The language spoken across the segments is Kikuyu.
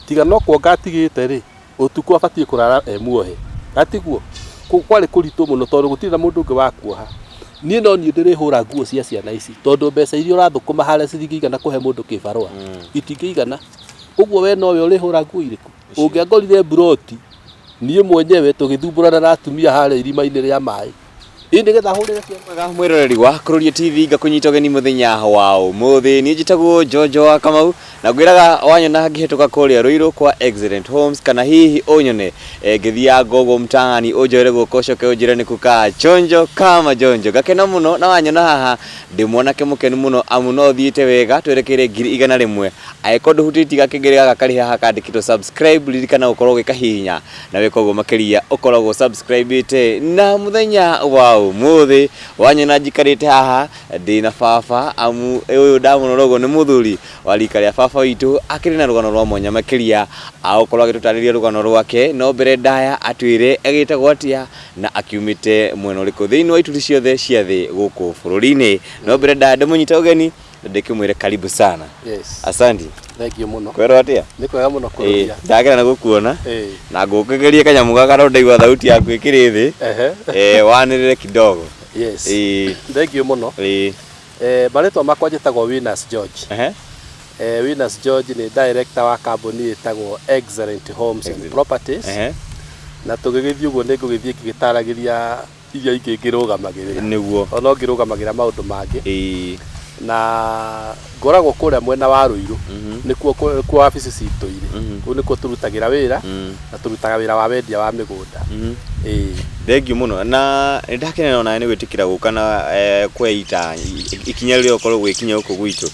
Tiga no kuonga atigĩte rĩ, ũtukũ abatiĩ kũrara e muohe. Na tiguo? Kwarĩ kũritũ mũno tondũ gũtirĩ na mũndũ ũngĩ wa kuoha. Niĩ no niĩ ndĩrĩhũra nguo cia ciana ici tondũ mbeca iria ũrathũkũma harĩa citingĩigana kũhe mũndũ kĩbarũa. Itingĩigana. Ũguo we nowe ũrĩhũra nguo irĩkũ? Ũngĩangorire mburoti, niĩ mwenyewe tũgĩthumbũrana na atumia harĩa irima-inĩ rĩa maĩ. Ĩ nĩgetha hũrĩre ciana. Mwega mwĩroreri wa Kũrũria TV ngakũnyita ũgeni mũthenya wa ũmũthĩ. Niĩ njĩtagwo Njonjo wa Kamau na ngwĩraga wanyona ngĩhĩtũka kũrĩa Ruiru kwa Excellent Homes kana hihi ũnyone ngĩthianga ũguo mtaani ũnjoere guoko ũcoke ũnjĩre nĩ kukaa chonjo kama jonjo. Ngakena mũno na wanyona haha ndĩ mwanake mũkenu mũno amu no thiĩte wega twerekeire 100,000. Angĩkorwo ndũhutĩtie gakengere gaka karĩ haha kandĩkĩtwo subscribe ririkana gũkorwo ũgĩkahihinya na weka ũguo makĩria ũkoragwo subscribe-ĩte. Na mũthenya wa ũmũthĩ wanyona njikarĩte haha ndĩna baba amu ũyũ ndamũrora ũguo nĩ mũthuri wa rika rĩa baba witũ akĩrĩ na rũgano rwa mwanya makĩria agũkorwo agĩtũtarĩria rũgano rwake no mbere ndaya atwĩre agĩtagwo atĩa na akiumĩte mwena ũrĩkũ thĩinĩ wa ituri ciothe cia thĩ gũkũ bũrũri-inĩ. No mbere ndaya ndĩmũnyite ũgeni ndĩkĩmwĩre karibu sana. Yes. Asanti. Thank you mũno. Kwerwo atĩa? Nĩ kwega mũno kũrũria. Ndagera nĩ gũkuona. Na ngũkĩgerie kanyamũ gaka no ndaigua thauti yaku ĩkĩrĩ thĩ. Ehe. Wanĩrĩre kidogo. Yes. Thank you mũno. Marĩtwa makwa njĩtagwo Winners George. Ehe. Winners George nĩ director wa kambuni ĩtagwo Excellent Homes and Properties. Ehe. Na tũgĩgĩthiĩ ũguo nĩ ngũgĩthiĩ ngĩgĩtaragĩria iria ingĩ ngĩrũgamagĩrĩra. Nĩguo. O no ngĩrũgamagĩra maũndũ mangĩ. Ĩĩ. Na ngoragwo kũrĩa mwena wa Ruiru. Nĩkuo nĩkuo wabici citũ irĩ. Kũu nĩkuo tũrutagĩra wĩra. Na tũrutaga wĩra wa wendia wa mĩgũnda. Ĩĩ. Thengiũ mũno na nĩ ndakena onawe nĩ gwĩtĩkĩra gũka na kuoya ikinya rĩrĩa ũkorwo ũgĩkinya gũkũ gwitũ.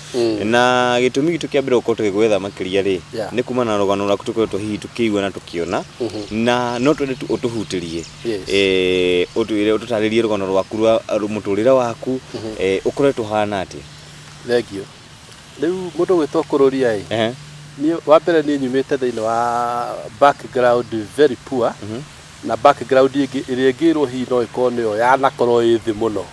Na gĩtũmi gitũ kĩa mbere gũkorwo tũgĩgwetha makĩria rĩ, nĩ kumana na rũgano rwaku tũkoretwo hihi tũkĩigua na tũkĩona. Na no twende tu ũtũhutĩrie. Yes. Ũtwĩre ũtũtarĩrie rũgano rwaku rwa mũtũrĩre waku, ũkoretwo ũhana atĩa? Thank you. Rĩu mũndũ gwĩtwo kũrũria ĩ, niĩ wa mbere niĩ nyumĩte thĩinĩ wa background very poor, na background ĩngĩ ĩrĩa ĩngĩrwo hihi no ĩkorwo nĩyo yanakorwo ĩ thĩ mũno.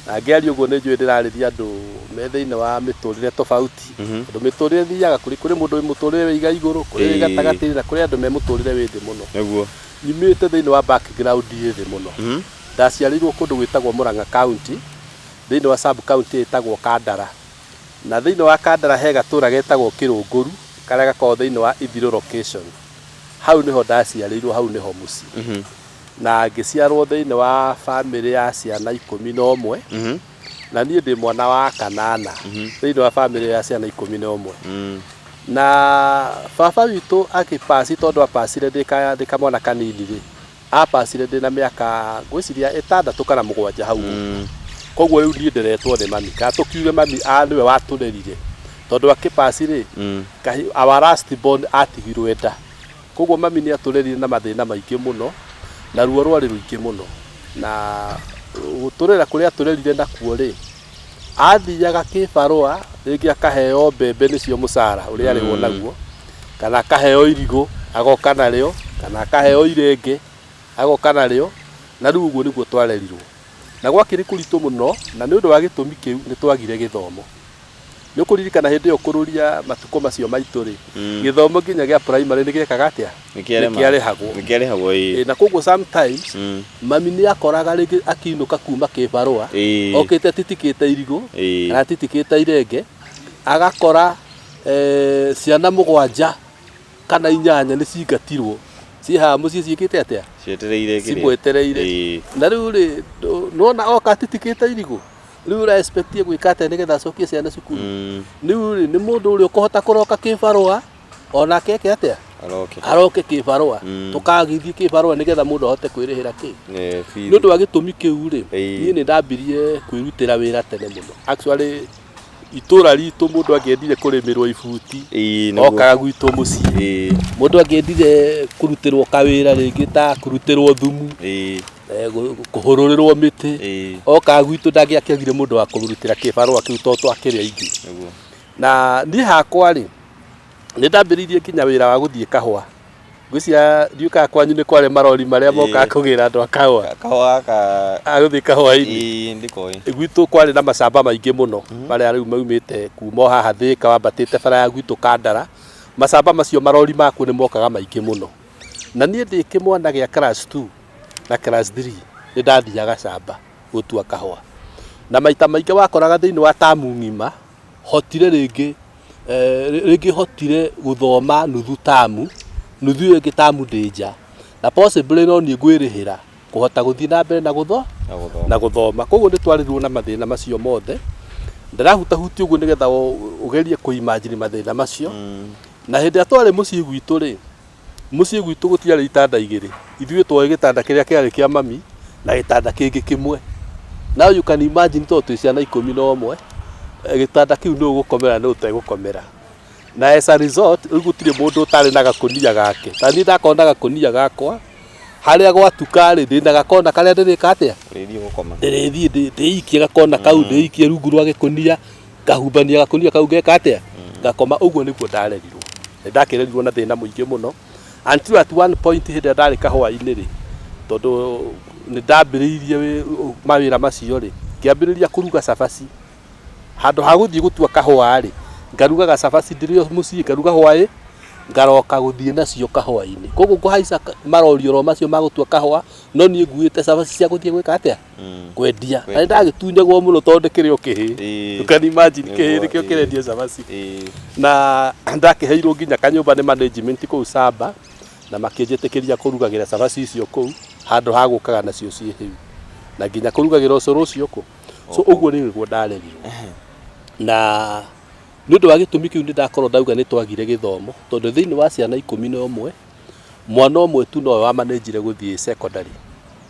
Na ngĩaria ũguo nĩ njũĩ ndĩrarĩria andũ me thĩinĩ wa mĩtũrĩre tofauti, tondũ mĩtũrĩre ĩthiaga kũrĩ kũrĩ mũndũ wĩ mũtũrĩre wĩ igaigũrũ, kũrĩ wĩ gatagatĩ na kũrĩ andũ me mũtũrĩre wĩ thĩ mũno. Nĩguo. Nyumĩte thĩinĩ wa background ĩ thĩ mũno. Ndaciarĩirwo kũndũ gwĩtagwo Murang'a County, thĩinĩ wa sub county ĩtagwo Kandara. Na thĩinĩ wa Kandara he gatũra getagwo Kĩrũngũru, karĩa gakoragwo thĩinĩ wa Ithirũ location. Hau nĩho ndaciarĩirwo, hau nĩho mũciĩ. Na ngĩciarwo thĩinĩ wa bamĩrĩ ya ciana 11, na niĩ ndĩ mwana wa kanana thĩinĩ wa bamĩrĩ ya ciana 11. Na baba witũ akĩpaci tondũ apacire ndĩ kamwana kanini rĩ, apacire ndĩ na mĩaka ngwĩciria 6 kana 7 hau ũguo. Koguo rĩu niĩ nderetwo nĩ mami, kana tũkiuge mami nĩwe watũrerire, tondũ akĩpaci rĩ, our last born atigirwo enda. Koguo mami nĩ atũrerire na mathĩna maingĩ mũno, na ruo rwarĩ rũingĩ mũno. Na gũtũrera kũrĩa atũrerire nakuo rĩ, athiaga kĩbarũa rĩngĩ akaheo mbembe nĩcio mũcara ũrĩa arĩhwo naguo, kana akaheo irigũ agoka narĩo, kana akaheo irenge agoka narĩo, na rĩu ũguo nĩguo twarerirwo. Na gwakĩrĩ kũritũ mũno, na nĩ ũndũ wa gĩtũmi kĩu nĩ twagire gĩthomo. Nĩ ũkũririkana hĩndĩ ĩyo kũrũria matukũ macio maitũ rĩ, gĩthomo nginya gĩa primary nĩ gĩekaga atĩa? Nĩ kĩarĩhagwo. Nĩ kĩarĩhagwo ĩĩ. Ĩ, na koguo sometimes mami nĩ akoraga rĩngĩ akĩinũka kuma kĩbarũa, okĩte atitikĩte irigũ, kana atitikĩte irenge, agakora ciana 7 kana 8 nĩ cingatirwo ciĩ haha mũciĩ ciĩkĩte atĩa? Cietereire kĩrĩa? Cimwetereire. Na rĩu rĩ, nĩwona oka atitikĩte irigũ, rĩu ũra expect gwĩka atĩa nĩgetha acokie ciana cukuru? Rĩu rĩ, nĩ mũndũ ũrĩa ũkũhota kũroka kĩbarũa onake eke atĩa? Aroke. Aroke kĩbarũa. Tũkagĩthiĩ kĩbarũa nĩgetha mũndũ ahote kwĩrĩhĩra kĩ. Fees. Nĩ ũndũ wa gĩtũmi kĩu rĩ, Ĩĩ. niĩ nĩ ndambirie kwĩrutĩra wĩra tene mũno. Actually itũra ritũ mũndũ angĩendire kũrĩmĩrwo ibuti, Nĩguo. okaga gwitũ mũciĩ. Mũndũ angĩendire kũrutĩrwo kawĩra rĩngĩ ta kũrutĩrwo thumu, kũhũrũrĩrwo mĩtĩ, okaga gwitũ, ndangĩakĩagire mũndũ wa kũmũrutĩra kĩbarũa kĩu tondũ twakĩrĩ aingĩ. Nĩguo. Na niĩ hakwa rĩ, nĩ ndambĩrĩirie nginya wĩra wa gũthiĩ kahũa. Ngwĩciria ndiũĩ kana kwanyu nĩ kwarĩ marori marĩa mokaga kũgĩra andũ a kahũa. Kahũa gaka. Agũthiĩ kahũa-inĩ. Ĩĩ, ndikoĩ. Gwitũ kwarĩ na macamba maingĩ mũno marĩa rĩu maumĩte kuma o haha Thĩka wambatĩte bara ya gwitũ Kandara. Macamba macio marori makuo nĩ mokaga maingĩ mũno. Na niĩ ndĩ kĩmwana gĩa class 2 na class 3 nĩ ndathiaga camba gũtua kahũa. Na maita maingĩ wakoraga thĩinĩ wa tamu ng'ima hotire rĩngĩ rĩngĩ hotire gũthoma nuthu tamu, nuthu ĩyo ĩngĩ tamu ndĩ nja. Na possibly no niĩ ngwĩrĩhĩra kũhota gũthiĩ na mbere na gũtho Na gũthoma. na gũthoma. Koguo nĩ twarerirwo na mathĩna macio mothe. Ndĩrahutahutia ũguo nĩgetha ũgerie kũ imagine mathĩna macio. Na hĩndĩ ĩrĩa twarĩ mũciĩ gwitũ rĩ, mũciĩ gwitũ gũtiarĩ itanda igĩrĩ. Ithuĩ twoĩ gĩtanda kĩrĩa kĩarĩ kĩa mami na gĩtanda kĩngĩ kĩmwe. Now you can imagine tondũ twĩ ciana 11, gĩtanda kĩu nũ ũgũkomera nũ ũtegũkomera. Na as a result, rĩu gũtirĩ mũndũ ũtarĩ na gakũnia gake. Ta niĩ ndakorwo na gakũnia gakwa, harĩa gwatuka rĩ, ndĩna gakona karĩa ndĩrĩka atĩa? Ũrĩthiĩ gũkoma. Ndĩrĩthiĩ ndĩikie gakona kau, ndĩikie rungu rwa gĩkũnia, ngahumbania gakũnia kau ngeka atĩa? Ngakoma. Ũguo nĩguo ndarerirwo. Nĩ ndakĩrerirwo na thĩna mũingĩ mũno. Until at one point hĩndĩ ĩrĩa ndarĩ kahũa-inĩ rĩ, tondũ nĩ ndambĩrĩirie mawĩra macio rĩ, ngĩambĩrĩria kũruga cabaci. Handũ ha gũthiĩ gũtua kahũa rĩ, ngarugaga cabaci ndĩrĩ o mũciĩ, ngaruga hwaĩ, ngaroka gũthiĩ nacio kahũa-inĩ. Koguo ngũhaica marori oro macio ma gũtua kahũa, no niĩ nguĩte cabaci cia gũthiĩ gwĩka atĩa? Kwendia. Na nĩ ndagĩtunyagwo mũno tondũ ndĩkĩrĩ o kĩhĩĩ. You can imagine kĩhĩĩ nĩkĩo kĩrendia cabaci. Na ndakĩheirwo nginya kanyũmba nĩ management kũu Samba, na makĩnjĩtĩkĩria kũrugagĩra cabaci icio kũu, handũ ha gũkaga nacio ciĩ hĩu. Na nginya kũrugagĩra ũcũrũ ũcio kũ. So ũguo nĩguo ndarerirwo. Na nĩ ũndũ wa gĩtũmi kĩu nĩ ndakorwo ndauga nĩ twagire gĩthomo, tondũ thĩinĩ wa ciana 11, mwana ũmwe tu nowe wamanĩnjire gũthiĩ secondary.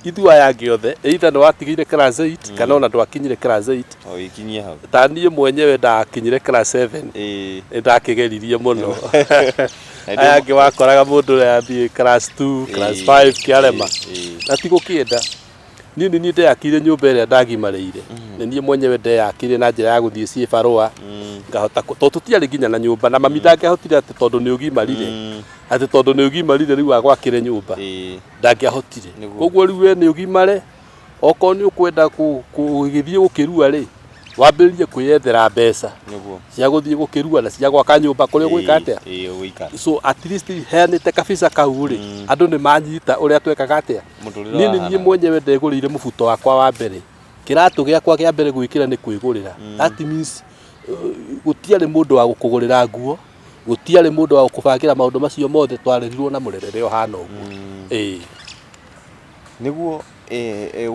Ithuĩ aya angĩ othe, either nĩ watigire class 8 kana ona ndwakinyire class 8. O ikinyie hau. Ta niĩ mwenyewe ndakinyire class 7. Nĩ ndakĩgeririe mũno. Aya angĩ wakoraga mũndũ ũrĩa athiĩ class 2, class 5 kĩarema. Na ti gũkĩenda. Niĩ nĩ niĩ ndeyakĩire nyũmba ĩrĩa ndagimarĩire. Nĩ niĩ mwenyewe ndeyakĩire na njĩra ya gũthiĩ ciĩbarũa, ngahota tondũ tũtiarĩ nginya na nyũmba, na mami ndangĩahotire atĩ tondũ nĩ ũgimarire, atĩ tondũ nĩ ũgimarire rĩu agwakĩre nyũmba, ndangĩahotire. Koguo rĩu we nĩ ũgimare, okorwo nĩ ũkwenda gũgĩthiĩ gũkĩrua rĩ, wambĩrĩrie kwĩyethera mbeca cia gũthiĩ gũkĩrua na cia gwaka nyũmba kũrĩa ũgwĩka atĩa. So at least heanĩte kabica kau rĩ, andũ nĩ manyita ũrĩa twekaga atĩa. Mũtũrĩre Niĩ nĩ niĩ wahanaga. mwenyewe ndegũrĩire mũbuto wakwa wa mbere. Kĩratũ gĩakwa kĩa mbere gwĩkĩra nĩ kwĩgũrĩra. That means gũtiarĩ mũndũ wa gũkũgũrĩra nguo, gũtiarĩ mũndũ wa gũkũbangĩra maũndũ macio mothe, twarerirwo na mũrerere ũhana ũguo. Ĩĩ. Nĩguo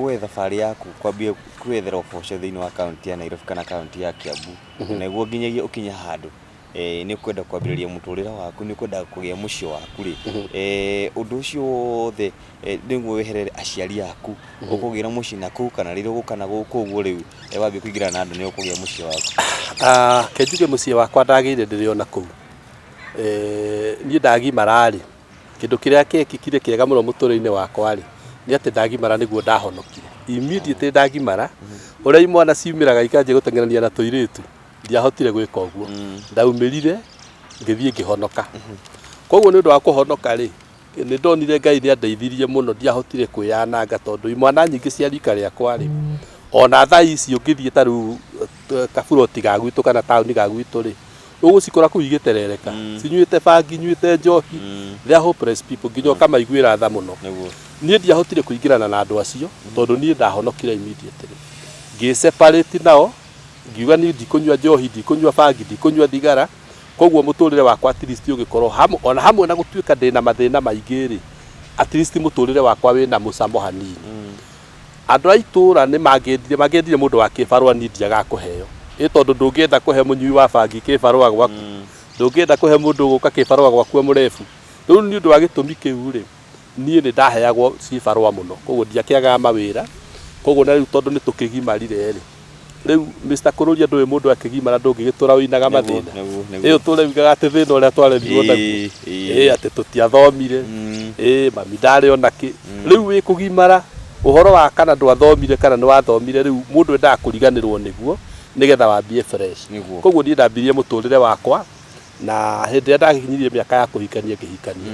we thabarĩ yaku kwambia kwĩyethera ũboco thĩinĩ wa kaũntĩ ya Nairobi kana kaũntĩ ya Kiambu, na nĩguo nginyagia ũkinye handũ nĩ ũkwenda kwambĩrĩria mũtũrĩre waku, nĩ ũkwenda kũgĩa mũciĩ waku rĩ, ũndũ ũcio wothe nĩguo weherere aciari aku, ũkũgĩra mũciĩ nakũu kana rĩrĩa ũgũka na gũkũ ũguo rĩu wambia kũingĩrana na andũ nĩ ũkũgĩa mũciĩ waku? Reke njuge mũciĩ wakwa ndagĩire ndĩrĩ o nakũu. Niĩ ndagimara rĩ, kĩndũ kĩrĩa kĩekĩkire kĩega mũno mũtũrĩre-inĩ wakwa rĩ, nĩ atĩ ndagimara nĩguo ndahonokire. Immediately ndagimara, ũrĩa imwana ciumĩraga ikanjia gũteng'erania na tũirĩtu, ndiahotire gwĩka ũguo. Ndaumĩrire ngĩthiĩ ngĩhonoka. Koguo nĩ ũndũ wa kũhonoka rĩ, nĩ ndonire Ngai nĩ andeithirie mũno ndiahotire kwĩyananga tondũ imwana nyingĩ cia rika rĩakwa rĩ, ona thaa ici ũngĩthiĩ ta rĩu kaburoti ga gwitũ kana taũni ga gwitũ rĩ, ũgũcikora kũu igĩterereka cinyuĩte bangi, inyuĩte njohi, they are hopeless people nginya ũkamaiguĩra tha mũno. Niĩ ndiahotire kũingĩrana na andũ acio tondũ niĩ ndahonokire immediately. Ngĩ separate nao, ngiuga niĩ ndikũnyua njohi, ndikũnyua bangi, ndikũnyua thigara, koguo mũtũrĩre wakwa at least ũgĩkorwo hamwe, ona hamwe na gũtuĩka ndĩna mathĩna maingĩ rĩ, at least mũtũrĩre wakwa wĩna mũcamo hanini. Andũ a itũra nĩ mangĩendire, mangĩendire mũndũ wa kĩbarũa niĩ ndiagaga kũheo. Ĩ tondũ ndũngĩenda kũhe mũnyui wa bangi kĩbarũa gwaku, ndũngĩenda kũhe mũndũ ũgũka kĩbarũa gwaku e mũrebu. Rĩu nĩ ũndũ wa gĩtũmi kĩu rĩ, niĩ nĩ ndaheagwo cibarũa mũno, koguo ndiakĩagaga mawĩra, koguo na rĩu tondũ nĩ tũkĩgimarire rĩ, rĩu Mr Kũrũria ndũĩ mũndũ akĩgimara ndũngĩgĩtũra ũinaga mathĩna, ĩ ũtũre ugaga atĩ thĩna ũrĩa twarerirwo naguo, ĩ atĩ tũtiathomire, ĩ mami ndarĩ ona kĩ, rĩu wĩ kũgimara ũhoro wa kana ndwathomire kana nĩ wathomire rĩu mũndũ endaga kũriganĩrwo nĩguo nĩgetha wambie fresh. Koguo niĩ ndambirie mũtũrĩre wakwa na hĩndĩ ĩrĩa ndakinyirie mĩaka ya kũhikania ngĩhikania.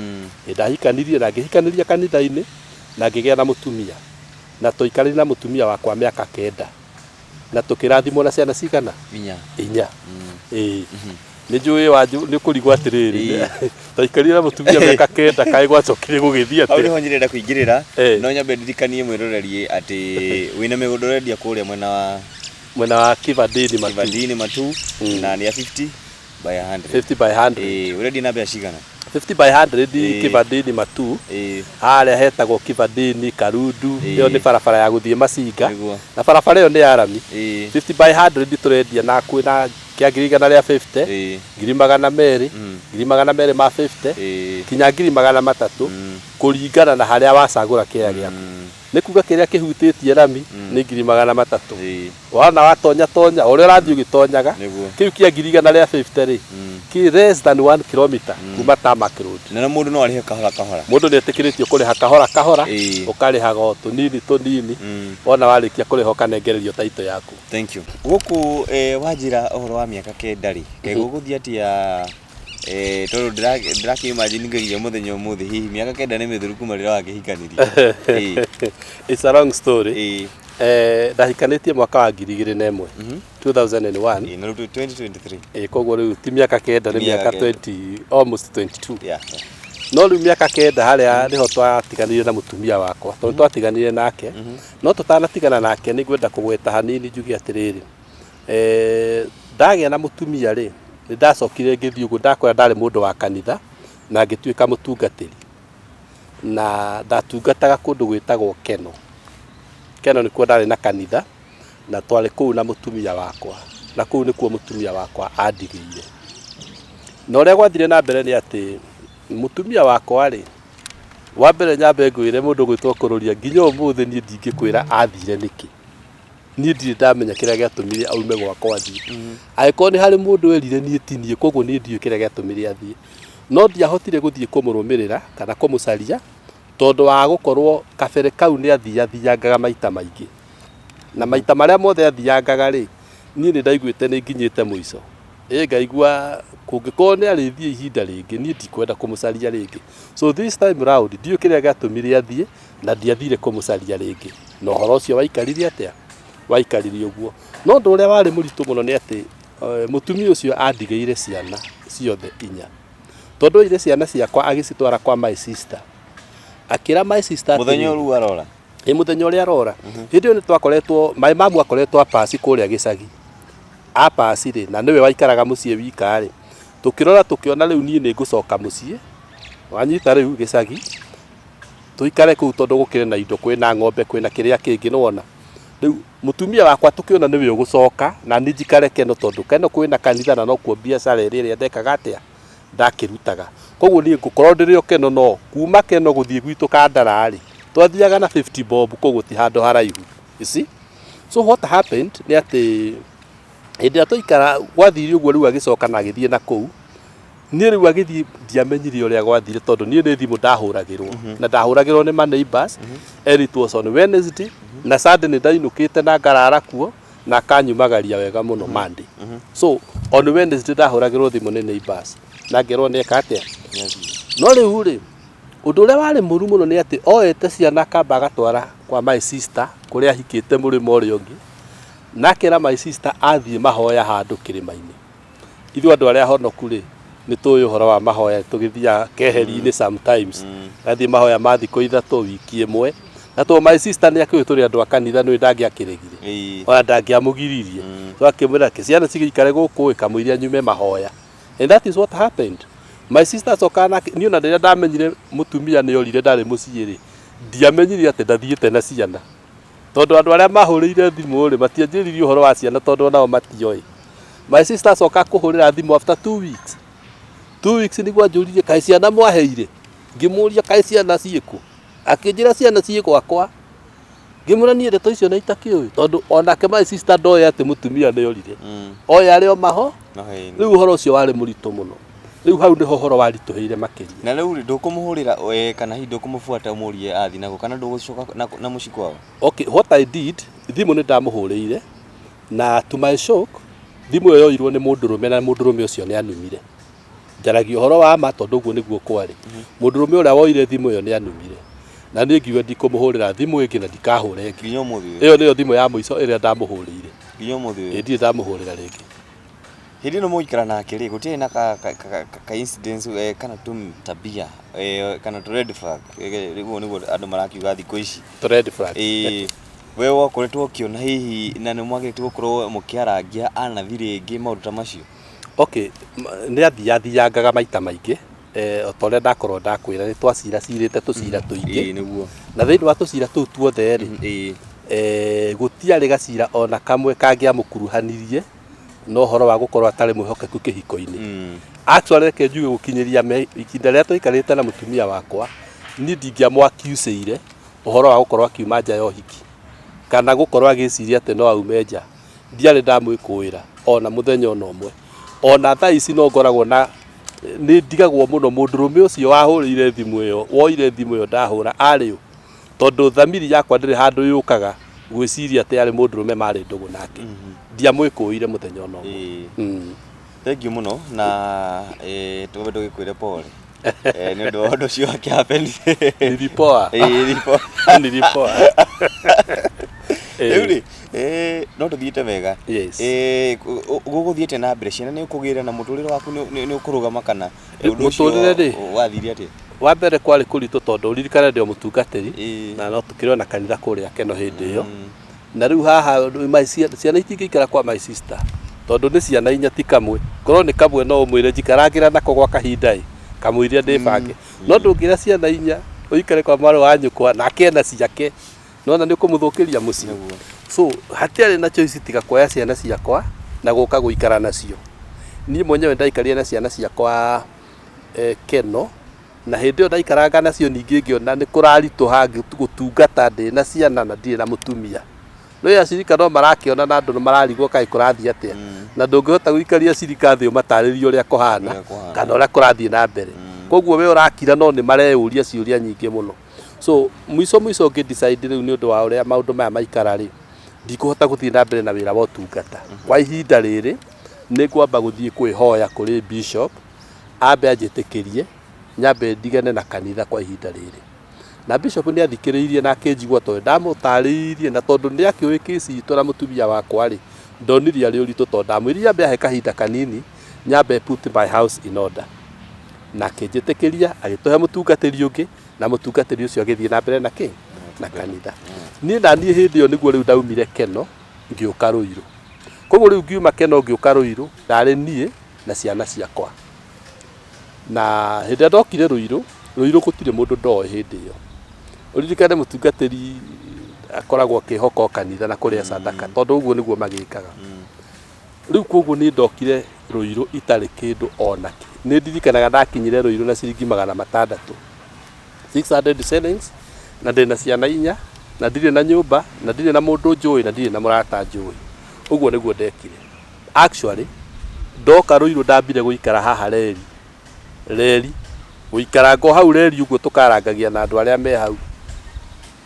Nĩ ndahikanirie na ngĩhikanĩria kanitha-inĩ na ngĩgĩa na mũtumia. Na twaikarire na mũtumia wakwa mĩaka 9 na tũkĩrathimwo na ciana cigana? Inya. Inya. Ĩĩ. Nĩ njũĩ wanjũ nĩ ũkũrigwo atĩrĩrĩ, twaikarire na mũtumia mĩaka 9, kaĩ gwacokire gũgĩthiĩ Hau atĩa? nĩho nyirenda kũingĩrĩra. No nyambe ndirikanie mwĩroreri atĩ wĩna mĩgũnda ũrendia kũrĩa mwena wa Mwena wa Kivandini Matu. Kivandini Matu, na nĩ ya 50 by 100. 50 by 100. Ĩĩ, ũrendia na mbeca cigana? 50 by 100 Kivandini Matu. Harĩa hetagwo Kivandini Karundu. Ĩyo nĩ barabara ya gũthiĩ Masinga. Na barabara ĩyo nĩ ya rami. 50 by 100 tũrendia na kwĩna kĩa 150,000, 200,000, 250,000, kinya 300,000, kũringana na harĩa wacagũra kĩea gĩaku. Nĩ kuga kĩrĩa kĩhutĩtie rami nĩ 300,000. Wona watonya tonya, o ũrĩa ũrathiĩ ũgĩtonyaga, kĩu kĩa 150,000 rĩ, kĩ less than 1 kilometer kuma tarmac road. Na mũndũ no arĩhe kahora kahora. Mũndũ nĩ etĩkĩrĩtio kũrĩha kahora kahora, ũkarĩhaga o tũnini tũnini, wona warĩkia kũrĩha ũkanengererio title yaku. Thank you. Gũkũ wanjĩra ũhoro wa mĩaka 9 rĩ, kaĩ gũgũthiĩ atĩa, tondũ ndĩrakĩ imagine nginya mũthenya ũmũthĩ hihi mĩaka 9 nĩ mĩthiru kuma rĩrĩa wakĩhikanirie. It's a long story. Ndahikanĩtie mwaka wa 2001, 2001. Ĩĩ, na rĩu twĩ 2023. Ĩĩ, koguo rĩu ti mĩaka 9, nĩ Mĩaka mĩaka 9. 20, almost 22. No rĩu mĩaka 9 harĩa nĩho twatiganire na mũtumia wakwa, tondũ twatiganire nake. No tũtanatigana nake nĩ ngwenda kũgweta hanini njuge atĩrĩrĩ, ndagĩa na mũtumia rĩ, nĩ ndacokire ngĩthiĩ ũguo, ndakora ndarĩ mũndũ wa kanitha na ngĩtuĩka mũtungatĩri. Na ndatungataga kũndũ gwĩtagwo Keno. Keno nĩkuo ndarĩ na kanitha, na twarĩ kũu na mũtumia wakwa, na kũu nĩkuo mũtumia wakwa andigĩire. Na ũrĩa gwathire na mbere nĩ atĩ, mũtumia wakwa rĩ, wa mbere nyambe ngwĩre mũndũ ũgwĩtwo Kũrũria, nginya ũmũthĩ niĩ ndingĩkwĩra athire nĩkĩ. Niĩ ndirĩ ndamenya kĩrĩa gĩatũmire aume gwakwa athiĩ. Angĩkorwo nĩ harĩ mũndũ werire niĩ ti niĩ, koguo niĩ ndiũĩ kĩrĩa gĩatũmire athiĩ. No ndiahotire gũthiĩ kũmũrũmĩrĩra kana kũmũcaria, tondũ wa gũkorwo kabere kau nĩ athiathiangaga maita maingĩ. Na maita marĩa mothe athiangaga rĩ, niĩ nĩ ndaiguĩte nĩ nginyĩte mũico. Ĩ ngaigua kũngĩkorwo nĩ arĩthiĩ ihinda rĩngĩ, niĩ ndikwenda kũmũcaria rĩngĩ. So this time round, ndiũĩ kĩrĩa gĩatũmire athiĩ, na ndiathire kũmũcaria rĩngĩ. Na ũhoro ũcio waikarire atĩa? Waikarire ũguo. No ũndũ ũrĩa warĩ mũritũ mũno nĩ atĩ, mũtumia ũcio andigĩire ciana ciothe 4. Tondũ oire ciana ciakwa agĩcitwara kwa my sister. Akĩra my sister Mũthenya atĩrĩrĩ, ũrĩa arora. Ĩ mũthenya ũrĩa arora. Hĩndĩ ĩyo nĩ twakoretwo, my mom akoretwo apaci kũrĩa gĩcagi. Apaci rĩ, na nĩwe waikaraga mũciĩ wika rĩ, tũkĩrora tũkĩona rĩu niĩ nĩ ngũcoka mũciĩ, wanyita rĩu gĩcagi, tũikare kũu tondũ gũkĩrĩ na indo, kwĩna ng'ombe, kwĩna kĩrĩa kĩngĩ, nĩ wona. Rĩu mũtumia wakwa tũkĩona nĩwe ũgũcoka, na niĩ njikare Keno tondũ Keno kwĩna kanitha na nokuo biacara ĩrĩa ĩrĩa ndekaga atĩa, ndakĩrutaga. Koguo niĩ ngũkorwo ndĩrĩ o Keno, no kuma Keno gũthiĩ gwitũ Kandara rĩ, twathiaga na 50 bob, koguo ti handũ haraihu. You see? So what happened nĩ atĩ hĩndĩ ĩrĩa twaikara gwathire ũguo rĩu agĩcoka na agĩthiĩ na kũu, niĩ rĩu agĩthiĩ ndiamenyire ũrĩa gwathire tondũ niĩ nĩ thimũ ndahũragĩrwo. Na ndahũragĩrwo nĩ ma neighbors, and it was on Wednesday, na Sunday nĩ ndainũkĩte na ngarara kuo, na akanyumagaria wega mũno Monday. So on Wednesday ndahũragĩrwo thimũ nĩ neighbors, na ngerwo nĩ eka atĩa. No rĩu rĩ, ũndũ ũrĩa warĩ mũru mũno nĩ atĩ oete ciana akamba agatwara kwa my sister kũrĩa ahikĩte mũrĩmo ũrĩa ũngĩ, na akera my sister athiĩ mahoya handũ kĩrĩma-inĩ. Ithuĩ andũ arĩa honoku rĩ, nĩ tũĩ ũhoro wa mahoya, tũgĩthiaga keheri-inĩ sometimes, gathiĩ mahoya ma thikũ 3, wiki 1. Na tondũ my sister nĩ akĩũĩ tũrĩ andũ a kanitha, nĩũĩ ndangĩakĩregire, ona ndangĩamũgiririe. So akĩmwĩra atĩ ciana cigĩikare gũkũ ĩ, kamũira nyume mahoya. And that is what happened. My sister acokaga nake, niĩ ona rĩrĩa ndamenyire mũtumia nĩ orire ndarĩ mũciĩ rĩ, ndiamenyire atĩ ndathiĩte na ciana. Tondũ andũ arĩa mahũrĩire thimũ rĩ, matianjĩrire ũhoro wa ciana tondũ onao matioĩ. My sister acoka kũhũrĩra thimũ after 2 weeks. 2 weeks nĩguo anjũririe, kaĩ ciana mwaheire? Ngĩmũria kaĩ ciana ciĩkũ? Akĩnjĩra ciana ciĩ gwakwa. Ngĩmwĩra niĩ ndeto icio na itakĩũĩ, tondũ onake my sister ndoĩ atĩ mũtumia nĩ orire. Oĩ arĩ o maho. Rĩu ũhoro ũcio warĩ mũritũ mũno. Rĩu hau nĩho ũhoro waritũhĩire makĩria. Na rĩu rĩ, ndũkũmũhũrĩra, kana hihi ndũkũmũbuata ũmũrie athiĩ nakũ, kana ndũgũcoka na mũciĩ kwao? Okay, what I did, thimũ nĩ ndamũhũrĩire, na to my shock, thimũ ĩyo yoirwo nĩ mũndũrũme na mũndũrũme ũcio nĩ anumire. Njaragia ũhoro wa ma tondũ ũguo nĩguo kwarĩ. Mũndũrũme ũrĩa woire thimũ ĩyo nĩ anumire. Na niĩ ngiuga ndikũmũhũrĩra thimũ ĩngĩ na ndikahũra ĩngĩ. Nginya ũmũthĩ ũyũ? Ĩyo nĩyo thimũ ya mũico ĩrĩa ndamũhũrĩire. Nginya ũmũthĩ ũyũ? Ĩĩ, ndirĩ ndamũhũrĩra rĩngĩ. Hĩndĩ ĩno mũgũikara nake rĩ, gũtiarĩ na ka, ka, ka, ka, ka incidents kana tũ tabia kana tũ red flag, ũguo nĩguo andũ marakiuga thikũ ici. Tũ red flag. Ĩĩ, we wakoretwo ũkĩona hihi na nĩ mwagĩrĩte gũkorwo mũkĩarangia anathi rĩngĩ maũndũ ta macio? Okay, nĩ athiathiangaga maita maingĩ, o ta ũrĩa ndakorwo ndakwĩra nĩ twaciracirĩte tũcira tũingĩ. Ĩĩ nĩguo. Na thĩinĩ wa tũcira tũu tuothe rĩ, gũtiarĩ gacira ona kamwe kangĩamũkuruhanirie na ũhoro wa gũkorwo atarĩ mwĩhokeku kĩhiko-inĩ. Actually reke njuge gũkinyĩria ihinda rĩrĩa twaikarĩte na mũtumia wakwa, niĩ ndingĩamũ accuse-ire ũhoro wa gũkorwo akiuma nja ya ũhiki, kana gũkorwo agĩciria atĩ no aume nja. Ndiarĩ ndamwĩkũĩra ona mũthenya ona ũmwe. Ona thaa ici no ngoragwo na, nĩ ndigagwo mũno mũndũrũme ũcio wahũrĩire thimũ ĩyo, woire thimũ ĩyo ndahũra arĩ ũ? Tondũ thamiri yakwa ndĩrĩ handũ yũkaga gwĩciria atĩ arĩ mũndũrũme marĩ ndũgũ nake. Ndiamwĩkũĩire mũthenya ona ũmwe. Thank you mũno na twambe tũgĩkwĩre pole nĩ ũndũ wa ũndũ ũcio wakĩ happen. Nilipoa. Nilipoa. Nilipoa. Rĩu rĩ, no tũthiĩte wega. Yes. Gũgũthiĩte na mbere, ciana nĩ ũkũgĩra na mũtũrĩre waku nĩ ũkũrũgama kana ũndũ ũcio Mũtũrĩre rĩ, wathire atĩa? Wa mbere kwarĩ kũritũ tondũ ũririkane ndĩ o mũtungatĩri na no tũkĩrĩ o na kanitha kũrĩa Keno hĩndĩ ĩyo. Na rĩu haha ciana itingĩikara kwa my sister tondũ nĩ ciana inya ti kamwe. Korwo nĩ kamwe no ũmwĩre njikarangĩra nako gwa kahinda ĩ, kamũiria ndĩbange. No ndũngĩra ciana inya ũikare kwa mwarĩ wa nyũkwa nake ena ciake, nĩwona nĩ ũkũmũthũkĩria mũciĩ. So hatiarĩ na choice tiga kuoya ciana ciakwa na gũka gũikara nacio. Niĩ mwenyewe ndaikarire na ciana ciakwa Keno, na hĩndĩ ĩyo ndaikaranga nacio ningĩ ngĩona nĩ kũraritũha gũtungata ndĩ na ciana na ndirĩ na mũtumia. Nĩũĩ acirika no marakĩona na andũ nĩ mararigwo kaĩ kũrathiĩ atĩa, na ndũngĩhota gũikaria acirika thĩ ũmatarĩrie ũrĩa kũhana kana ũrĩa kũrathiĩ na mbere. Koguo we ũrakira no nĩ mareyũria ciũria nyingĩ mũno. So mũico mũico ngĩ decide rĩu nĩ ũndũ wa ũrĩa maũndũ maya maikara rĩ, ndikũhota gũthiĩ na mbere na wĩra wa ũtungata. Kwa ihinda rĩrĩ, nĩ ngwamba gũthiĩ kwĩhoya kũrĩ bishop, ambe anjĩtĩkĩrie nyambe ndigane na kanitha kwa ihinda rĩrĩ. Na bishop nĩ athikĩrĩirie na akĩnjigua tondũ ndamũtarĩirie na tondũ nĩ akĩũĩ case itũ na mũtumia wakwa rĩ, ndonire arĩ ũritũ tondũ ndamwĩrire ambe ahe kahinda kanini nyambe put my house in order. Na akĩnjĩtĩkĩria, agĩtũhe mũtungatĩri ũngĩ, na mũtungatĩri ũcio agĩthiĩ na mbere na kĩ? Na kanitha. Niĩ naniĩ hĩndĩ ĩyo nĩguo rĩu ndaumire Keno ngĩũka Ruiru. Koguo rĩu ngiuma Keno ngĩũka Ruiru, ndarĩ niĩ na ciana ciakwa. Na hĩndĩ ĩrĩa ndokire Ruiru, Ruiru gũtirĩ mũndũ ndoĩ hĩndĩ ĩyo. Ũririkane mũtungatĩri akoragwo akĩhoka o kanitha na kũrĩa sadaka tondũ ũguo nĩguo magĩkaga. Rĩu koguo niĩ ndokire Ruiru itarĩ kĩndũ ona kĩ. Nĩ ndirikanaga ndakinyire Ruiru na ciringi 600. 600 shillings na ndĩna ciana inya na ndirĩ na nyũmba na ndirĩ na mũndũ njũĩ na ndirĩ na mũrata njũĩ. Ũguo nĩguo ndekire. Actually, ndoka Ruiru ndambire gũikara haha reri. Reri. Gũikaranga o hau reri ũguo tũkarangagia na andũ arĩa me hau.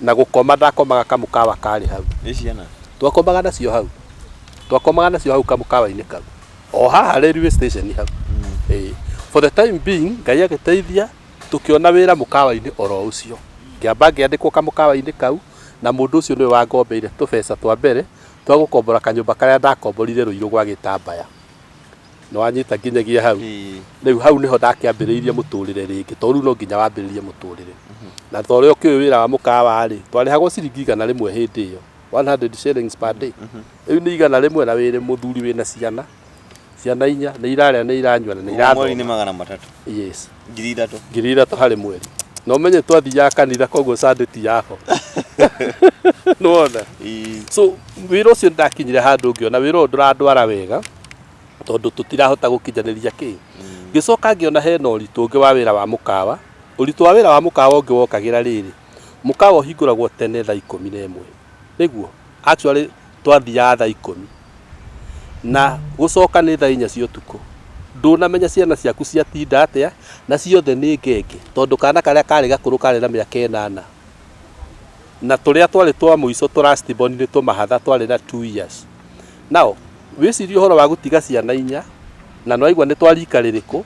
Na gũkoma ndakomaga kamũkawa karĩ hau. Nĩ ciana? Twakomaga nacio hau. Twakomaga nacio hau kamũkawa-inĩ kau. O haha railway station hau. Ĩĩ. For the time being, Ngai agĩteithia, tũkĩona wĩra mũkawa-inĩ oro ũcio. Ngĩamba ngĩandĩkwo kamũkawa-inĩ kau, na mũndũ ũcio nĩwe wangombeire tũbeca twa mbere, twa gũkombora kanyũmba karĩa ndakomborire Ruiru gwa Gĩtambaya. Nĩ wanyita nginyagia hau? Rĩu hau nĩho ndakĩambĩrĩirie mũtũrĩre rĩngĩ, tondũ rĩu no nginya wambĩrĩrie mũtũrĩre. Na ta ũrĩa ũkĩũĩ wĩra wa mũkawa rĩ, twarĩhagwo ciringi 100 hĩndĩ ĩyo, 100 shillings per day. Rĩu nĩ 100 na wĩrĩ mũthuri wĩna ciana, ciana inya, nĩ irarĩa nĩ iranyua na nĩ Mweri nĩ irathoma. 300. Yes. 3000. 3000 harĩ mweri. Na ũmenye twathiaga kanitha koguo Sunday ti yaho. Nĩwona? So wĩra ũcio nĩndakinyire handũ ngĩona wĩra ũyũ ndũrandwara wega tondũ tũtirahota gũkinyanĩria kĩ. Ngĩcoka ngĩona hena ũritũ ũngĩ wa wĩra wa mũkawa. Ũritũ wa wĩra wa mũkawa ũngĩ wokagĩra rĩrĩ, mũkawa ũhingũragwo tene thaa 11. Nĩguo? Actually twathiaga thaa 10. Na gũcoka nĩ thaa 4 cia ũtukũ. Ndũnamenya ciana ciaku ciatinda atĩa, na ciothe nĩ ngenge, tondũ kana karĩa karĩ gakũrũ karĩ na mĩaka 8. Na tũrĩa twarĩ twa mũico tũ last born nĩ tũmahatha twarĩ na 2 years. Now, wĩcirie ũhoro wa gũtiga ciana inya, na nĩwaigua nĩ twa rika rĩrĩkũ,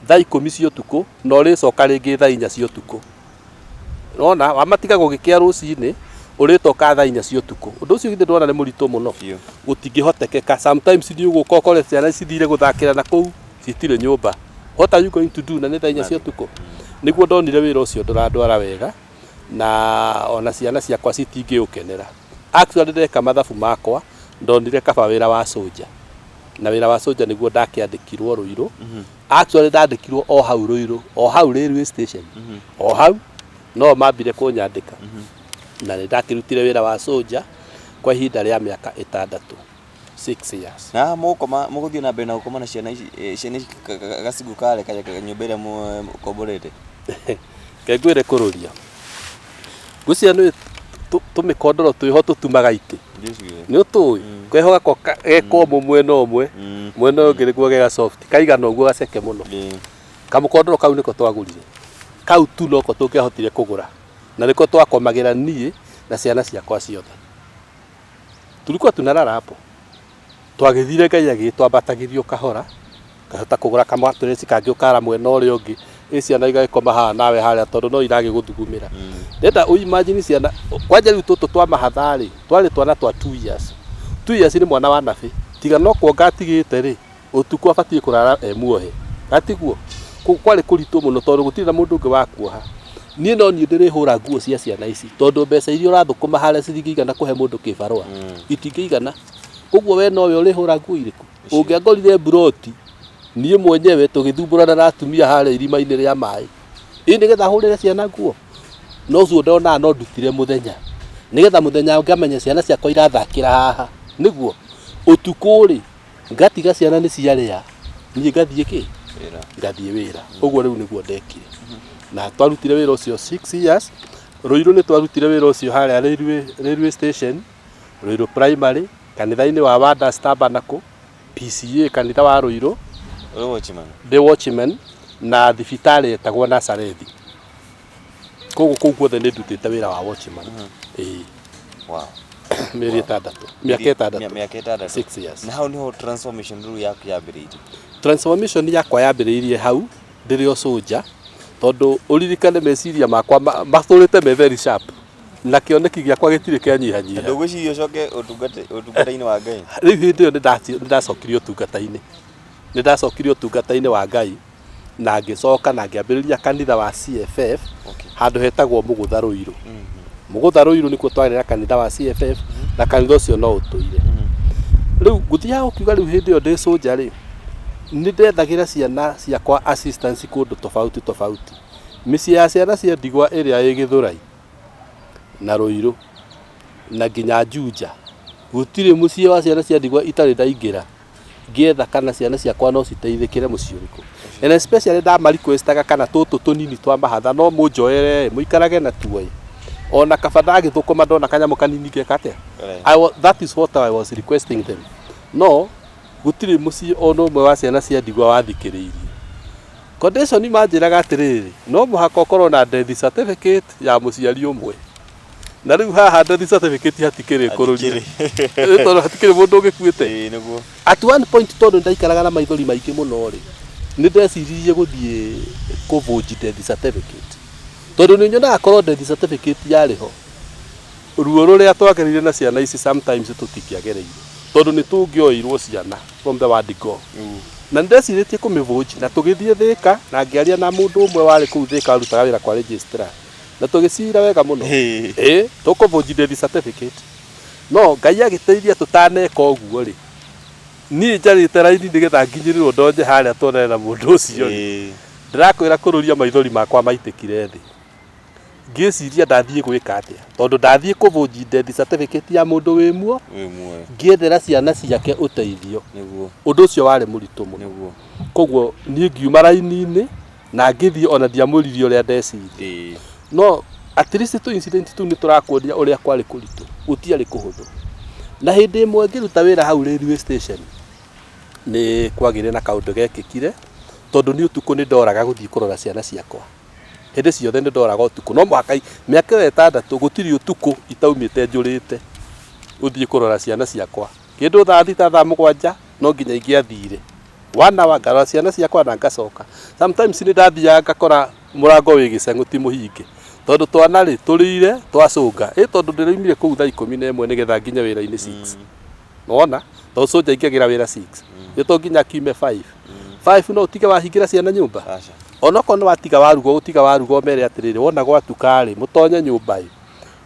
thaa 10 cia ũtukũ, na ũrĩcoka rĩngĩ thaa 4 cia ũtukũ. Nĩwona, wamatiga gũgĩkĩa rũcinĩ, Ũrĩtoka thaa 4 cia ũtukũ. Ũndũ ũcio githĩ ndwona nĩ mũritũ mũno? Biũ. Gũtingĩhotekeka. Sometimes nĩ ũgũka ũkore ciana cithire gũthakĩra na kũu citirĩ nyũmba. What are you going to do na nĩ thaa 4 cia ũtukũ? Nĩguo ndonire wĩra ũcio ndũrandwara wega na ona ciana ciakwa citingĩũkenera. Actually ndeka mathabu makwa ndonire kaba wĩra wa soldier. Na wĩra wa soldier nĩguo ndakĩandĩkirwo Ruiru. Actually ndandĩkirwo o hau Ruiru, o hau railway station. O hau no mambire kũnyandĩka. Na nĩ ndakĩrutire wĩra wa soldier kwa ihinda rĩa mĩaka 6, 6 years. Na mũgũkoma, mũgũthiĩ na mbere na gũkoma na ciana ici, ciana ici gacigo karĩa nyũmba ĩrĩa mũkomborete? Reke ngwĩre kũrũria. Ngwĩciria nĩ tũmĩkondoro twĩho tũtumaga itĩ. Nĩ ũtũĩ? Keho gako ge komũ mwena ũmwe, mwena ũyũ ũngĩ nĩguo ge soft. Kaigana ũguo gaceke mũno. Kamũkondoro kau nĩko twagũrire. Kau tu noko tũngĩahotire kũgũra. Na nĩko twakomagĩra niĩ na ciana ciakwa ciothe. Tulikuwa tunalala hapo. Twagĩthire Ngai agĩtwambatagĩria o kahora, ngahota kũgũra kamatireci kangĩ ũkara mwena ũrĩa ũngĩ, ĩ ciana igagĩkoma haha nawe harĩa tondũ no iragĩgũthugumĩra. Ndĩrenda ũ imagine ciana, kwanja rĩu tũtũ twa mahatha rĩ, twarĩ twana twa 2 years. 2 years nĩ mwana wa nabĩ, tiga no kuonga atigĩte rĩ, ũtukũ abatiĩ kũrara e muohe, gatiguo? Kũu kwarĩ kũritũ mũno tondũ gũtirĩ na mũndũ ũngĩ wa kuoha. Niĩ no niĩ ndĩrĩhũra nguo cia ciana ici tondũ mbeca iria ũrathũkũma harĩa citingĩigana kũhe mũndũ kĩbarũa, itingĩigana. Koguo we nowe ũrĩhũra nguo irĩkũ? Ũngĩangorire mburoti, niĩ mwenyewe tũgĩthumbũrana na atumia harĩa irima-inĩ rĩa maĩ, ĩ nĩgetha hũrĩre ciana nguo? No ũcio ndonaga no ndutire mũthenya, nĩgetha mũthenya ngamenya ciana ciakwa irathakĩra haha, nĩguo? Ũtukũ rĩ, ngatiga ciana nĩ ciarĩa, niĩ ngathiĩ kĩ? Wĩra. Ngathiĩ wĩra. Ũguo rĩu nĩguo ndekire. Na twarutire wĩra ũcio 6 years. Ruiru nĩ twarutire wĩra ũcio harĩa railway station, Ruiru Primary, kanitha-inĩ wa Wonders Tabernacle, PCEA kanitha wa Ruiru. Ũrĩ watchman? Ndĩ watchman na thibitarĩ ĩtagwo Nazarethi. Koguo kũu guothe nĩ ndutĩte wĩra wa watchman. Ĩĩ. Mĩeri 6, mĩaka 6. Mĩaka 6. 6 years. Na hau niho transformation rĩu yaku yambĩrĩirie? Transformation yakwa yambĩrĩirie hau ndĩrĩ o soldier, tondũ ũririkane meciria makwa matũrĩte me very sharp na kĩoneki gĩakwa gĩtirĩ kĩanyihanyiha. Ndũgwĩciria ũcoke ũtungata-inĩ wa Ngai? Rĩu hĩndĩ ĩyo nĩ ndacokire ũtungata-inĩ, nĩ ndacokire ũtungata-inĩ wa Ngai na ngĩcoka na ngĩambĩrĩria kanitha wa CFF handũ hetagwo Mũgũtha Rũirũ. Mũgũtha Rũirũ nĩkuo twarĩ na kanitha wa CFF na kanitha ũcio no ũtũire rĩu. Ngũthiaga gũkiuga rĩu hĩndĩ ĩyo ndĩ soldier rĩ, nĩ ndethagĩra ciana ciakwa assistance kũndũ tofauti tofauti, mĩciĩ ya ciana cia ndigwa ĩrĩa ĩ Gĩthũrai na Rũirũ na nginya Juja. Gũtirĩ mũciĩ wa ciana cia ndigwa itarĩ ndaingĩra ngĩetha kana ciana ciakwa no citeithĩkĩre mũciĩ ũrĩkũ, and especially ndama requestaga kana tũtũ tũnini twa mahatha no mũnjoere mũikarage natuo ĩ, ona kaba ndagĩthũkũma ndona kanyamũ kanini ngeka atĩa. That is what I was requesting them, no gũtirĩ mũciĩ ona ũmwe wa ciana cia ndigwa wathikĩrĩirie. Condition manjĩraga atĩrĩrĩ, no mũhaka ũkorwo na death certificate ya mũciari ũmwe, na rĩu haha death certificate hatikĩrĩ kũrũria tondũ hatikĩrĩ mũndũ ũgĩkuĩte. Ĩĩ nĩguo. At one point, tondũ ndaikaraga na maithori maingĩ mũno rĩ, nĩ ndeciririe gũthiĩ kũbũnji death certificate, tondũ nĩ nyonaga korwo death certificate yarĩ ho, ruo rũrĩa twagereire na ciana ici sometimes tũtingĩagereire, tondũ nĩ tũngĩoirwo ciana from the word go. Na nĩ ndecirĩtie kũmĩbũnji na tũgĩthiĩ Thĩka na ngĩaria na mũndũ ũmwe warĩ kũu Thĩka warutaga wĩra kwa registrar na tũgĩcira wega mũno, ĩ tũkũbũnji death certificate, no Ngai agĩteithia tũtaneka ũguo rĩ, niĩ njarĩte raini nĩgetha nginyĩrĩrwo ndonye harĩa tuonane na mũndũ ũcio rĩ, ndĩrakwĩra kũrũria maithori makwa maitĩkire thĩ ngĩciria ndathiĩ gwĩka atĩa, tondũ ndathiĩ kũbũnji death certificate ya mũndũ wĩ muo Wĩ muoyo. Ngĩethera ciana ciake ũteithio. Ũndũ ũcio warĩ mũritũ mũno. Koguo niĩ ngiuma raini-inĩ na ngĩthiĩ, ona ndiamwĩrire ũrĩa ndeciria. No at least tũ incident tũu nĩ tũrakuonia ũrĩa kwarĩ kũritũ, gũtiarĩ kũhũthũ. Na hĩndĩ ĩmwe ngĩruta wĩra hau railway station nĩ kwagĩire na kaũndũ gekĩkire, tondũ niĩ ũtukũ nĩ ndoraga gũthiĩ kũrora ciana ciakwa. Hĩndĩ ciothe nĩ ndoraga ũtukũ, no mũhaka mĩaka ĩyo 6 gũtirĩ ũtukũ itaumĩte njũrĩte gũthiĩ kũrora ciana ciakwa. Kĩndũ thaa 6, thaa 7 no nginya ingĩathire one hour ngarora ciana ciakwa na ngacoka. Sometimes nĩ ndathiaga ngakora mũrango wĩ gĩceng'ũ ti mũhinge. Tondũ twana rĩ, tũrĩire, twacũnga. Ĩ tondũ ndĩroimire kũu thaa 11 nĩgetha nginye wĩra-inĩ 6. Nĩwona? Tondũ soldier aingagĩra wĩra 6. Nĩ to nginya akiume 5. 5 no ũtige wahingĩra ciana nyũmba? Aca. Onokorwo nĩ watiga waruga, ũtiga waruga ũmere atĩrĩrĩ, wona gwatuka rĩ, mũtonye nyũmba ĩ,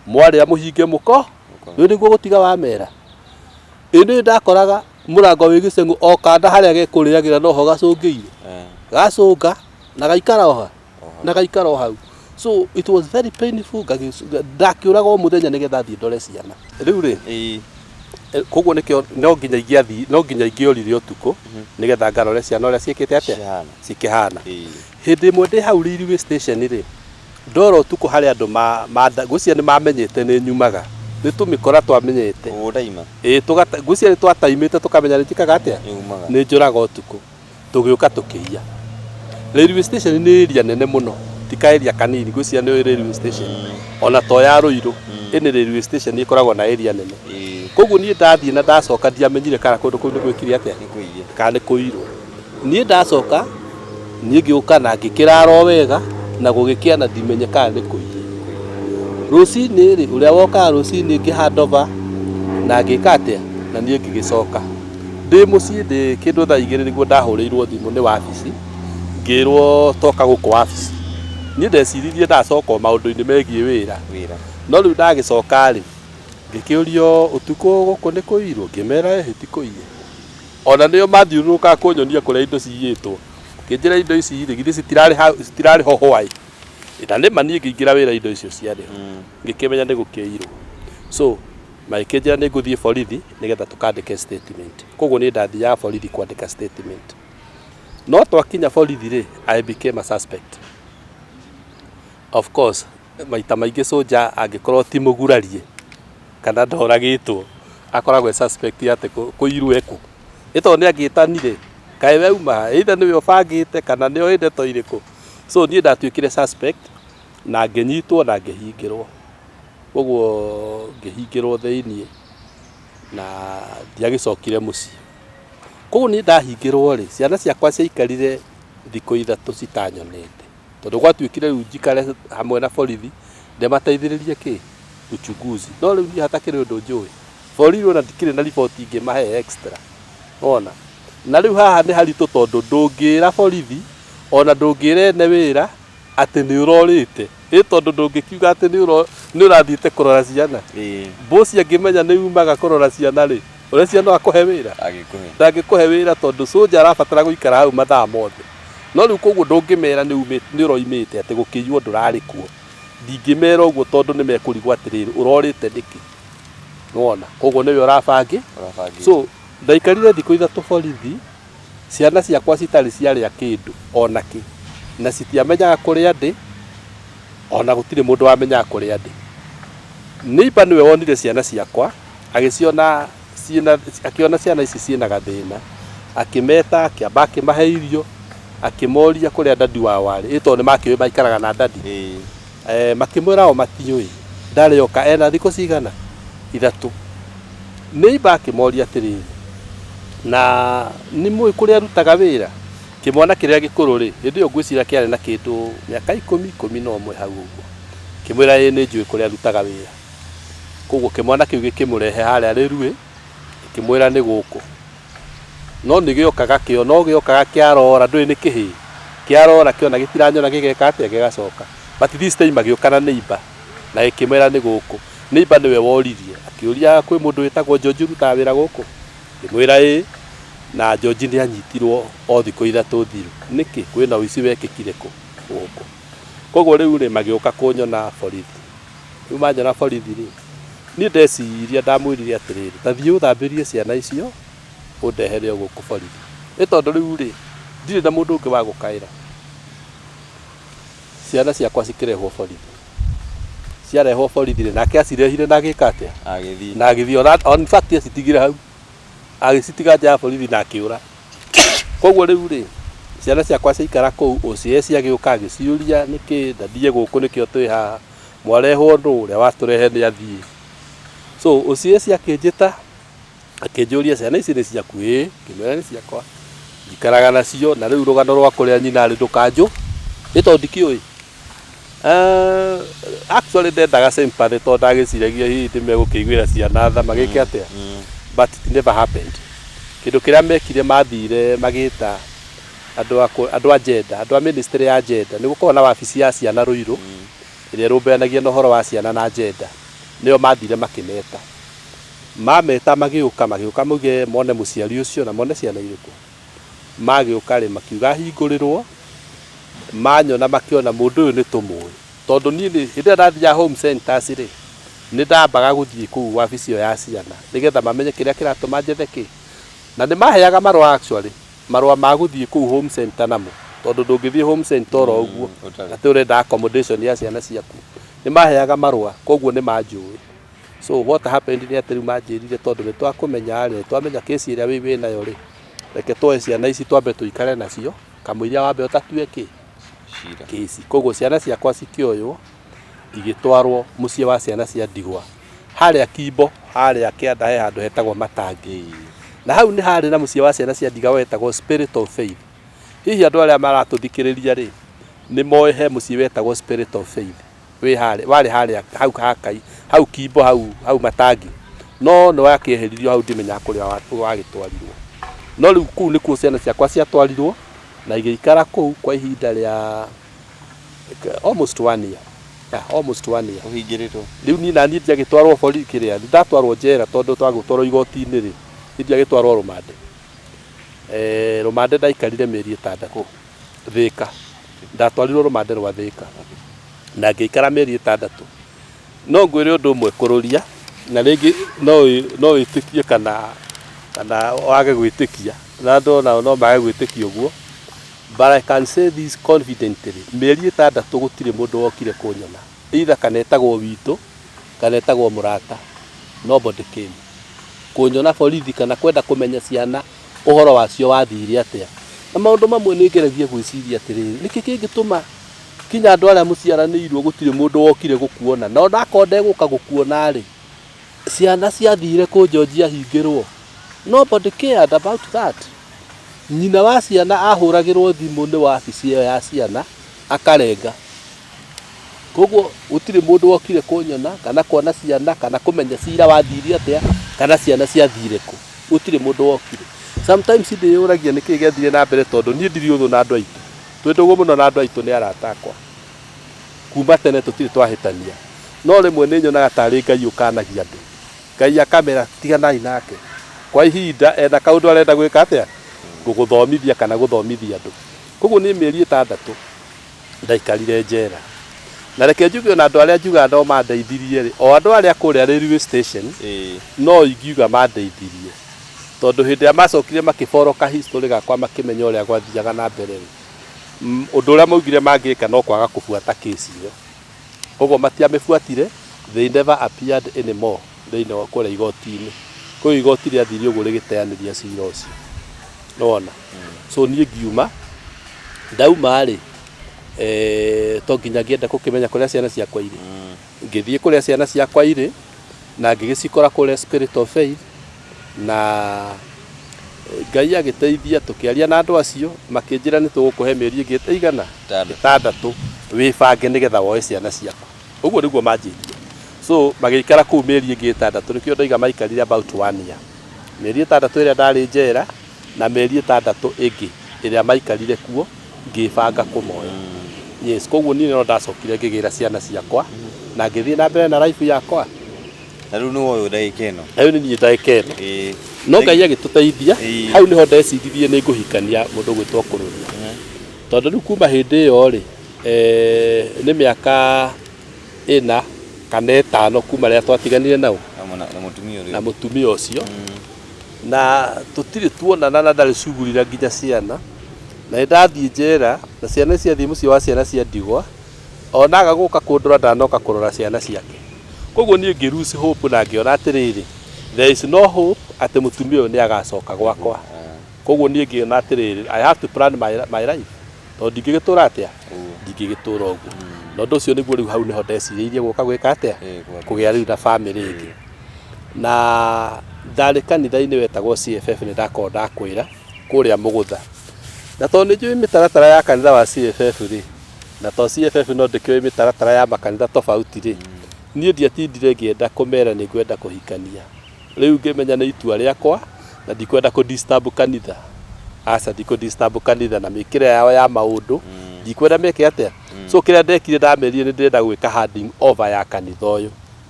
mwarĩa mũhinge mũko, rĩu nĩguo gũtiga wamera. Ĩ nĩ ndakoraga mũrango wĩ gĩceng'ũ o kanda harĩa gekũrĩagĩra noho gacũngĩire. Gacũnga na gaikara o ha? Na gaikara o hau. So it was very painful, ndakĩũraga o mũthenya nĩgetha thiĩ ndore ciana. Rĩu rĩ, koguo nĩkĩo no nginya ingĩathi, no nginya ingĩorire ũtukũ nĩgetha ngarore ciana ũrĩa ciĩkĩte atĩa, Cihana. cikĩhana. Hĩndĩ ĩmwe ndĩ hau railway station rĩ, ndora ũtukũ harĩ andũ ngwĩciria nĩ mamenyete nĩ nyumaga. Nĩ tũmĩkora twamenyete. Ũgũtaima? Ĩĩ, ngwĩciria nĩ twataimĩte tũkamenya nĩ njĩkaga atĩa? Nĩ umaga. Nĩ njũraga ũtukũ. Tũgĩũka tũkĩiya. Railway station nĩ area nene mũno, ti ka area kanini, ngwĩciria nĩ ũĩ railway station. Ona to ya Ruiru, ĩ nĩ railway station ĩkoragwo na area nene. Koguo niĩ ndathiĩ na ndacoka ndiamenyire kana kũndũ kũu nĩ gwĩkire atĩa? Nĩ kũiye. Kana nĩ kũirwo. Niĩ ndacoka, niĩ ngĩũka na ngĩkĩrara o wega, na gũgĩkĩa na ndimenye kana nĩ kũiye. Rũcinĩ rĩ, ũrĩa wokaga rũcinĩ ngĩ hand over na ngĩka atĩa? Na niĩ ngĩgĩcoka. Ndĩ mũciĩ ndĩ kĩndũ thaa 2 nĩguo ndahũrĩirwo thimũ nĩ wabici, ngĩrwo toka gũkũ wabici. Niĩ ndeciririe ndacoka o maũndũ-inĩ megiĩ wĩra. Wĩra. No rĩu ndagĩcoka rĩ, ngĩkĩũrio ũtukũ gũkũ nĩ kũirwo? Ngĩmera ĩhĩ ti kũiye. Ona nĩo mathiũrũrũkaga kũnyonia kũrĩa indo ciyĩtwo. Ngĩnjĩra indo ici rĩ, githĩ citirarĩ hau, citirarĩ ho hwaĩ? Na nĩma niĩ ngĩingĩra wĩra indo icio ciarĩ ho. Ngĩkĩmenya nĩ gũkĩirwo. So, magĩkĩnjĩra nĩ ngũthiĩ borithi nĩgetha tũkandĩke statement. Koguo niĩ ndathiaga borithi kwandĩka statement. No twakinya borithi rĩ, I became a suspect. Of course, maita maingĩ soldier angĩkorwo ti mũgurarie kana ndoragĩtwo, akoragwo e suspect atĩ kũirwo ekũ. Nĩ tondũ nĩ angĩtanire, kaĩ we uma ha? Either nĩwe ũbangĩte kana nĩ oĩ ndeto irĩkũ. So niĩ ndatuĩkire suspect na ngĩnyitwo na ngĩhingĩrwo. Koguo ngĩhingĩrwo thĩiniĩ na ndiagĩcokire mũciĩ. Koguo niĩ ndahingĩrwo rĩ, ciana ciakwa ciaikarire thikũ 3 citanyonete. Tondũ gwatuĩkire rĩu njikare hamwe na borithi, ndĩmateithĩrĩrie kĩ? Uchunguzi. No rĩu niĩ hatakĩrĩ ũndũ njũĩ. Borithi ona ndikĩrĩ na riboti ingĩmahe extra. Wona? Na rĩu haha nĩ haritũ tondũ ndũngĩra borithi, ona ndũngĩra ene wĩra, atĩ nĩ ũrorĩte. Ĩ tondũ ndũngĩkiuga atĩ nĩ ũrathiĩte kũrora ciana. Boss angĩmenya nĩ umaga kũrora ciana rĩ, ũreciria no akũhe wĩra? Ndangĩkũhe. Ndangĩkũhe wĩra tondũ soldier arabatara gũikara hau mathaa mothe. No rĩu koguo ndũngĩmera nĩ ũroimĩte atĩ gũkĩiywo ndũrarĩ kuo. Ndingĩmera ũguo tondũ nĩ mekũrigwo atĩrĩrĩ, ũrorĩte nĩkĩ? Nĩwona? Koguo nĩwe ũrabangi. Ũrabangĩte. So, ndaikarire thikũ 3 borithi, ciana ciakwa citarĩ ciarĩa kĩndũ ona kĩ, na citiamenyaga kũrĩa ndĩ, ona gũtirĩ mũndũ wamenyaga kũrĩa ndĩ. Neighbor nĩwe wonire ciana ciakwa, agĩciona ciĩna, akĩona ciana ici ciĩna gathĩna, akĩmeta, akĩamba akĩmahe irio, akĩmoria kũrĩa dadi wao arĩ, ĩ tondũ nĩ makĩũĩ maikaraga na dadi. Makĩmwĩra o matiũĩ, ndarĩ oka, ena thikũ cigana? 3. Neighbor akĩmoria atĩrĩrĩ, na nĩ mũĩ kũrĩa arutaga wĩra? Kĩmwana kĩrĩa gĩkũrũ rĩ, hĩndĩ ĩyo ngwĩciria kĩarĩ na kĩndũ mĩaka 10, 11 hau ũguo. Kĩmwĩra ĩĩ nĩ njũĩ kũrĩa arutaga wĩra. Koguo kĩmwana kĩu gĩkĩmũrehe harĩa Rĩruĩ, gĩkĩmwĩra nĩ gũkũ. No nĩ gĩokaga kĩo, no gĩokaga kĩarora, ndũĩ nĩ kĩhĩĩ, kĩarora kĩona gĩtiranyona gĩgeka atĩa, gĩgacoka. But this time agĩũka na neighbor, na gĩkĩmwĩra nĩ gũkũ. Neighbor nĩwe woririe, akĩũria kwĩ mũndũ wĩtagwo George ũrutaga wĩra gũkũ? Ngĩmwĩra ĩĩ, na George nĩ anyitirwo o thikũ 3 thiru. Nĩkĩ? Kwĩna ũici wekĩkire kũ? Gũkũ. Koguo rĩu rĩ, magĩũka kũnyona borithi. Rĩu manyona borithi rĩ, niĩ ndeciria ndamwĩrire atĩrĩrĩ, ta thiĩ ũthambĩrie ciana icio, ũndehere o gũkũ borithi. Nĩ tondũ rĩu rĩ, ndirĩ na mũndũ ũngĩ wa gũkaĩra. Ciana ciakwa cikĩrehwo borithi. Ciarehwo borithi rĩ, nake acirehire na agĩka atĩa? Agĩthiĩ. Na agĩthiĩ, ona, in fact acitigire hau. Agĩcitiga nja ya borithi na akĩũra. Koguo rĩu rĩ, ciana ciakwa ciaikara kũu, OCS agĩũka agĩciũria nĩkĩ ndathiĩ gũkũ nĩkĩo twĩ haha, mwarehwo nũ, ũrĩa watũrehe nĩ athiĩ. So OCS akĩnjĩta, akĩnjũria ciana ici nĩ ciaku? Ĩĩ, ngĩmwĩra nĩ ciakwa. Njikaraga nacio na rĩu rũgano rwa kũrĩa nyina arĩ ndũkanjũ, nĩ tondũ ndikĩũĩ. Actually ndendaga sympathy tondũ ndagĩciragia hihi nĩ megũkĩiguĩra ciana tha magĩke atĩa, but it never happened. Kĩndũ kĩrĩa mekire, mathire magĩta andũ a andũ a gender, andũ a ministry ya gender. Nĩ gũkoragwo na wabici ya ciana Ruiru ĩrĩa ĩrũmbũyanagia na ũhoro wa ciana na gender. Nĩo mathire makĩmeta. Mameta magĩũka, magĩũka mauge mone mũciari ũcio na mone ciana irĩkũ. Magĩũka rĩ, makiuga hingũrĩrwo, manyona makĩona mũndũ ũyũ nĩ tũmũĩ. Tondũ niĩ nĩ hĩndĩ ĩrĩa ndathiaga home centers rĩ, nĩ ndambaga gũthiĩ kũu wabici ĩyo ya ciana nĩgetha mamenye kĩrĩa kĩratũma njethe kĩ. Na nĩ maheaga marũa actually, marũa ma gũthiĩ kũu home center namo. Tondũ ndũngĩthiĩ home center oro ũguo atĩ ũrenda accommodation ya ciana ciaku. Nĩ maheaga marũa, koguo nĩ manjũĩ. So what happened nĩ atĩ rĩu manjĩrire tondũ nĩ twakũmenya rĩ, twamenya case ĩrĩa wĩ nayo rĩ, reke tuoe ciana ici twambe tũikare nacio kamũiria wambe ũtatue kĩ Cira. Kĩci. Koguo ciana ciakwa cikĩoywo igĩtwarwo mũciĩ wa ciana cia ndigwa harĩa Kimbo, harĩa kĩanda he handũ hetagwo Matangi. Na hau nĩ harĩ na mũciĩ wa ciana cia ndigwa wetagwo Spirit of Faith. Hihi andũ arĩa maratũthikĩrĩria rĩ, nĩ moĩ he mũciĩ wetagwo Spirit of Faith wĩ harĩa, warĩ harĩa hau hakai hau Kimbo, hau hau Matangi, no nĩ wakĩeheririo hau, ndimenyaga kũrĩa wagĩtwarirwo. No rĩu kũu nĩkuo ciana ciakwa ciatwarirwo na igĩikara kũu kwa ihinda rĩa almost one year. Yeah, almost one year. Ũhingĩrĩtwo. Rĩu niĩ naniĩ ndiagĩtwarwo borithi kĩrĩa, ndatwarwo njera tondũ twagũtwarwo igoti-inĩ rĩ, niĩ ndiagĩtwarwo rũmande. Rũmande ndaikarire mĩeri 6 Thĩka. Ndatwarirwo rũmande rwa Thĩka na ngĩikara mĩeri 6. No ngwĩre ũndũ ũmwe kũrũria, na rĩngĩ no wĩtĩkie kana wage gwĩtĩkia, na andũ onao no mage gwĩtĩkia ũguo, but I can say this confidently, mĩeri 6 gũtirĩ mũndũ wokire kũnyona, either kana etagwo witũ kana etagwo mũrata, nobody came kũnyona borithi kana kwenda kũmenya ciana ũhoro wacio wathire atĩa. Na maũndũ mamwe nĩ ngeragia gwĩciria atĩrĩrĩ, nĩkĩ kĩngĩtũma kinya andũ arĩa mũciaranĩirwo gũtirĩ mũndũ wokire gũkuona, na onakorwo ndegũka gũkuona rĩ, ciana ciathire kũ George ahingĩrwo? Nobody cared about that. Nyina wa ciana ahũragĩrwo thimũ nĩ wabici ĩyo ya ciana akarenga. Koguo gũtirĩ mũndũ wokire kũnyona kana kuona ciana kana kũmenya cira wathire atĩa kana ciana ciathire kũ. Gũtirĩ mũndũ wokire. Sometimes ndĩyũragia nĩkĩ gĩathire na mbere tondũ niĩ ndirĩ ũthũ na andũ aitũ. Twĩ ndũgũ mũno na andũ aitũ, nĩ arata akwa. Kuma tene tũtirĩ twahĩtania. No rĩmwe nĩ nyonaga tarĩ Ngai ũkanagia andũ. Ngai akamera tiganai nake. Kwa ihinda ena kaũndũ arenda gwĩka atĩa? Gũgũthomithia kana gũthomithia andũ. Koguo niĩ mĩeri 6 ndaikarire njera. Na reke njuge ona andũ arĩa njugaga no mandeithirie rĩ, o andũ arĩa kũrĩa railway station no ingiuga mandeithirie. Tondũ hĩndĩ ĩrĩa macokire makĩboroka history gakwa makĩmenya ũrĩa gwathiaga na mbere rĩ, ũndũ ũrĩa maugire mangĩka no kwaga kũbuata case ĩyo. Koguo matiamĩbuatire, they never appeared anymore thĩinĩ wa kũrĩa igoti-inĩ. Koguo igoti rĩathire ũguo rĩgĩteanĩria cira ũcio. Nĩwona? So niĩ ngiuma, ndauma rĩ, to nginya ngĩenda gũkĩmenya kũrĩa ciana ciakwa irĩ. Ngĩthiĩ kũrĩa ciana ciakwa irĩ na ngĩgĩcikora kũrĩa Spirit of Faith, na Ngai agĩteithia tũkĩaria na andũ acio makĩnjĩra nĩ tũgũkũhe mĩeri ĩngĩ ĩigana 6 wĩbange nĩgetha woe ciana ciaku. Ũguo nĩguo manjĩrire. So magĩikara kũu mĩeri ĩngĩ 6, nĩkĩo ndoiga maikarire about one year. Mĩeri 6 ĩrĩa ndarĩ njera na mĩeri 6 ĩngĩ ĩrĩa maikarire kuo ngĩbanga kũmoya. Yes, koguo niĩ no ndacokire ngĩgĩra ciana ciakwa na ngĩthiĩ na mbere na life yakwa. Na rĩu nĩ woywo ndagĩka ĩno. Na rĩu nĩ niĩ ndagĩka ĩno. No Ngai agĩtũteithia, hau nĩho ndeciririe nĩ ngũhikania mũndũ ũgwĩtwo Kũrũria. Tondũ rĩu kuma hĩndĩ ĩyo rĩ, nĩ mĩaka 4 kana 5 kuma rĩrĩa twatiganire nao. Na mũtumia ũrĩa. Na mũtumia ũcio. Na tũtirĩ tuonana na ndarĩ cugurira nginya ciana. Na nĩ ndathiĩ njera na ciana ciathiĩ mũciĩ wa ciana cia ndigwa, onaga gũka kũndora ndanoka kũrora ciana ciake. Koguo niĩ ngĩ lose hope na ngĩona atĩrĩrĩ, there is no hope atĩ mũtumia ũyũ nĩ agacoka gwakwa. Koguo niĩ ngĩona atĩrĩrĩ, I have to plan my life. Tondũ ndingĩgĩtũra atĩa? Ndingĩgĩtũra ũguo. Na ũndũ ũcio nĩguo rĩu hau nĩho ndecirĩirie gũka gwĩka atĩa? Kũgĩa rĩu na bamĩrĩ ĩngĩ. Na ndarĩ kanitha-inĩ wetagwo CFF, nĩ ndakorwo ndakwĩra kũrĩa Mũgũtha. Na tondũ nĩ njũĩ mĩtaratara ya kanitha wa CFF rĩ, Na to CFF no ndĩkĩũĩ mĩtaratara ya makanitha tofauti rĩ, niĩ ndiatindire ngĩenda kũmera nĩ ngwenda kũhikania. Rĩu ngĩmenya nĩ itua rĩakwa na ndikwenda kũ disturb kanitha. Aca ndikũ disturb kanitha na mĩkĩre yao ya maũndũ, ndikwenda meke atĩa. So kĩrĩa ndekire ndamerire nĩ ndĩrenda gwĩka handing over ya kanitha ũyũ.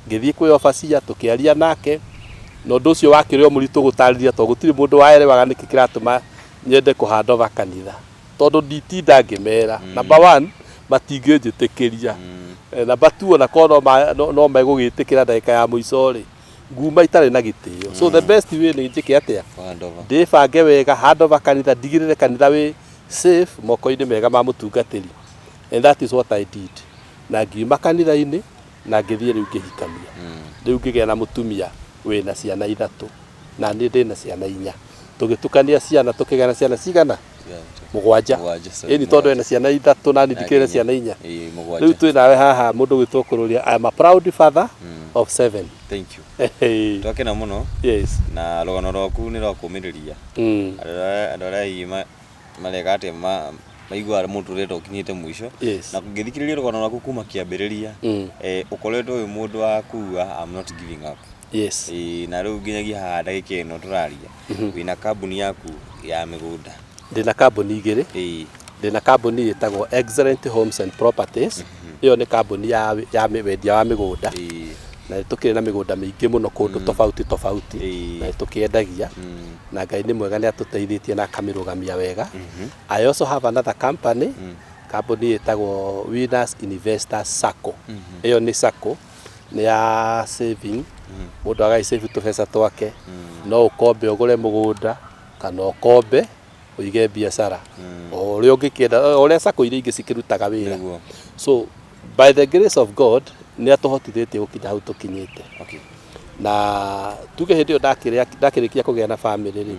Ngĩthiĩ kwĩ overseer tũkĩaria nake, na ũndũ ũcio wakĩrĩ o mũritũ gũtarĩria tondũ gũtirĩ mũndũ waerewaga nĩkĩ kĩratũma nyende kũ hand over kanitha. Tondũ nditinda ngĩmera. Number one, matingĩnjĩtĩkĩria. Number two, ona korwo no megũgĩtĩkĩra ndagĩka ya mũico rĩ, nguma itarĩ na gĩtĩo. So the best way nĩ njĩke atĩa? Ndĩbange wega, hand over kanitha, ndigĩrĩre kanitha wĩ safe moko-inĩ mega ma mũtungatĩri. And that is what I did. Na ngiuma kanitha-inĩ na ngĩthiĩ rĩu ngĩhikania. Rĩu ngĩgĩa na mũtumia wĩna ciana ithatũ na niĩ ndĩna ciana inya. Tũgĩtukania ciana tũkĩgĩa na ciana cigana? Mũgwanja. Ĩni tondũ ena ciana ithatũ na niĩ ndikĩrĩ na ciana inya. Rĩu twĩ nawe haha mũndũ ũgwĩtwo Kũrũria, I am a proud father of seven. Thank you. Twakena mũno. Yes. Na rũgano rwaku nĩ rwa kũũmĩrĩria. Andũ arĩa hihi mareka atĩa maiguaga mũtũrĩre ta ũkinyĩte mũico. Yes. Na ngĩthikĩrĩria rũgano rwaku kuma kĩambĩrĩria, ũkoretwo wĩ mũndũ wa kuga I'm not giving up. Yes. Ĩĩ, na rĩu nginyagia haha ndagĩka ĩno tũraria, wĩna kambuni yaku ya mĩgũnda. Ndĩna kambuni igĩrĩ. Ndĩna kambuni ĩtagwo Excellent Homes and Properties. Ĩyo nĩ kambuni ya, ya wendia wa mĩgũnda. Na nĩ tũkĩrĩ na mĩgũnda mĩingĩ mũno kũndũ tofauti tofauti. Na nĩ tũkĩendagia. Na Ngai nĩ mwega nĩ atũteithĩtie na akamĩrũgamia wega. I also have another company, kambuni ĩtagwo Winners Investors Sacco. Ĩyo nĩ sacco, nĩ ya saving. Mũndũ agagĩ save tũbeca twake. No ũkombe ũgũre mũgũnda kana ũkombe ũige biacara. O ũrĩa ũngĩkĩenda, o ũrĩa sacco iria ingĩ cikĩrutaga wĩra. So by the grace of God nĩ atũhotithĩtie gũkinya hau tũkinyĩte. Na tuge hĩndĩ ĩyo ndakĩrĩkia kũgĩa na family rĩ,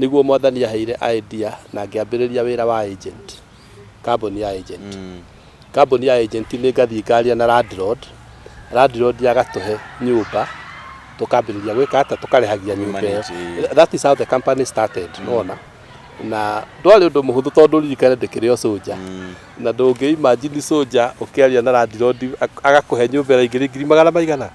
nĩguo mwathani aheire idea na ngĩambĩrĩria wĩra wa agent, kambuni ya agent. Kambuni ya agent nĩ ngathiĩ ngaria na landlord, landlord agatũhe nyũmba tũkambĩrĩria gwĩka atĩa, tũkarĩhagia nyũmba ĩyo. That is how the company started, nĩwona. Na ndwarĩ ũndũ mũhũthũ tondũ ririkane ndĩkĩrĩ o soldier. Na ndũngĩ imagine soldier ũkĩaria na landlord agakũhe nyũmba ĩraingĩria ngiri magana maigana?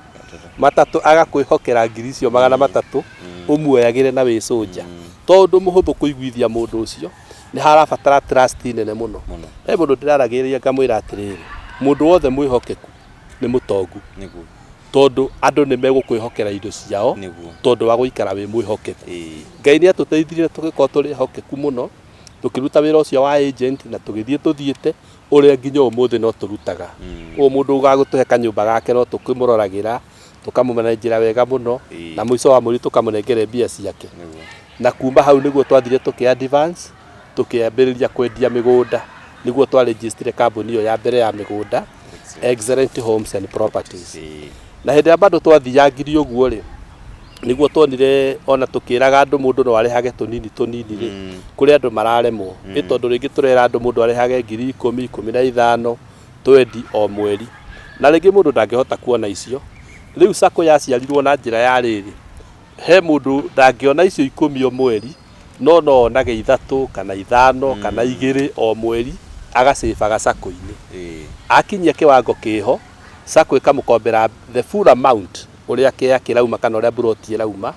Matatũ, agakwĩhokera ngiri icio magana matatũ ũmuoyagĩre na wĩ soldier. To ũndũ mũhũthũ kũiguithia mũndũ ũcio, nĩ harabatara trust nene mũno. He mũndũ ndĩraragĩrĩria ngamwĩra atĩrĩrĩ, mũndũ wothe mwĩhokeku nĩ mũtongu. Tondũ andũ nĩ megũkwĩhokera indo ciao tondũ wa gũikara wĩ mwĩhokeku. Ngai nĩ atũteithirie tũgĩkorwo tũrĩ ehokeku mũno, tũkĩruta wĩra ũcio wa agent na tũgĩthiĩ tũthiĩte ũrĩa nginya ũmũthĩ no tũrutaga. Ũguo mũndũ ũgagũtũhe kanyũmba gake no tũkĩmũroragĩra, tũkamũmanenjera wega mũno, na mũico wa mweri tũkamũnengere mbia ciake. Na kuma hau nĩguo twathire tũkĩ advance, tũkĩambĩrĩria kwendia mĩgũnda. Nĩguo twa register kambuni ĩyo ya mbere ya mĩgũnda, Excellent Homes and Properties. Na hĩndĩ ĩrĩa bado twathiangire ũguo rĩ, nĩguo tuonire ona tũkĩraga andũ mũndũ no arĩhage tũnini tũnini rĩ, kũrĩ andũ mararemwo. Nĩ tondũ rĩngĩ tũrera andũ mũndũ arĩhage ngiri ikũmi, ikũmi na ithano, twendi o mweri. Na rĩngĩ mũndũ ndangĩhota kuona icio. Rĩu sacco yaciarirwo na njĩra ya rĩrĩ, he mũndũ ndangĩona icio ikũmi o mweri, no no onage ithatũ kana ithano kana igĩrĩ o mweri agacĩbaga sacco-inĩ. Akinyia kĩwango kĩho, sacco ĩkamũkombera the full amount ũrĩa kĩea kĩrauma kana ũrĩa mburoti ĩrauma,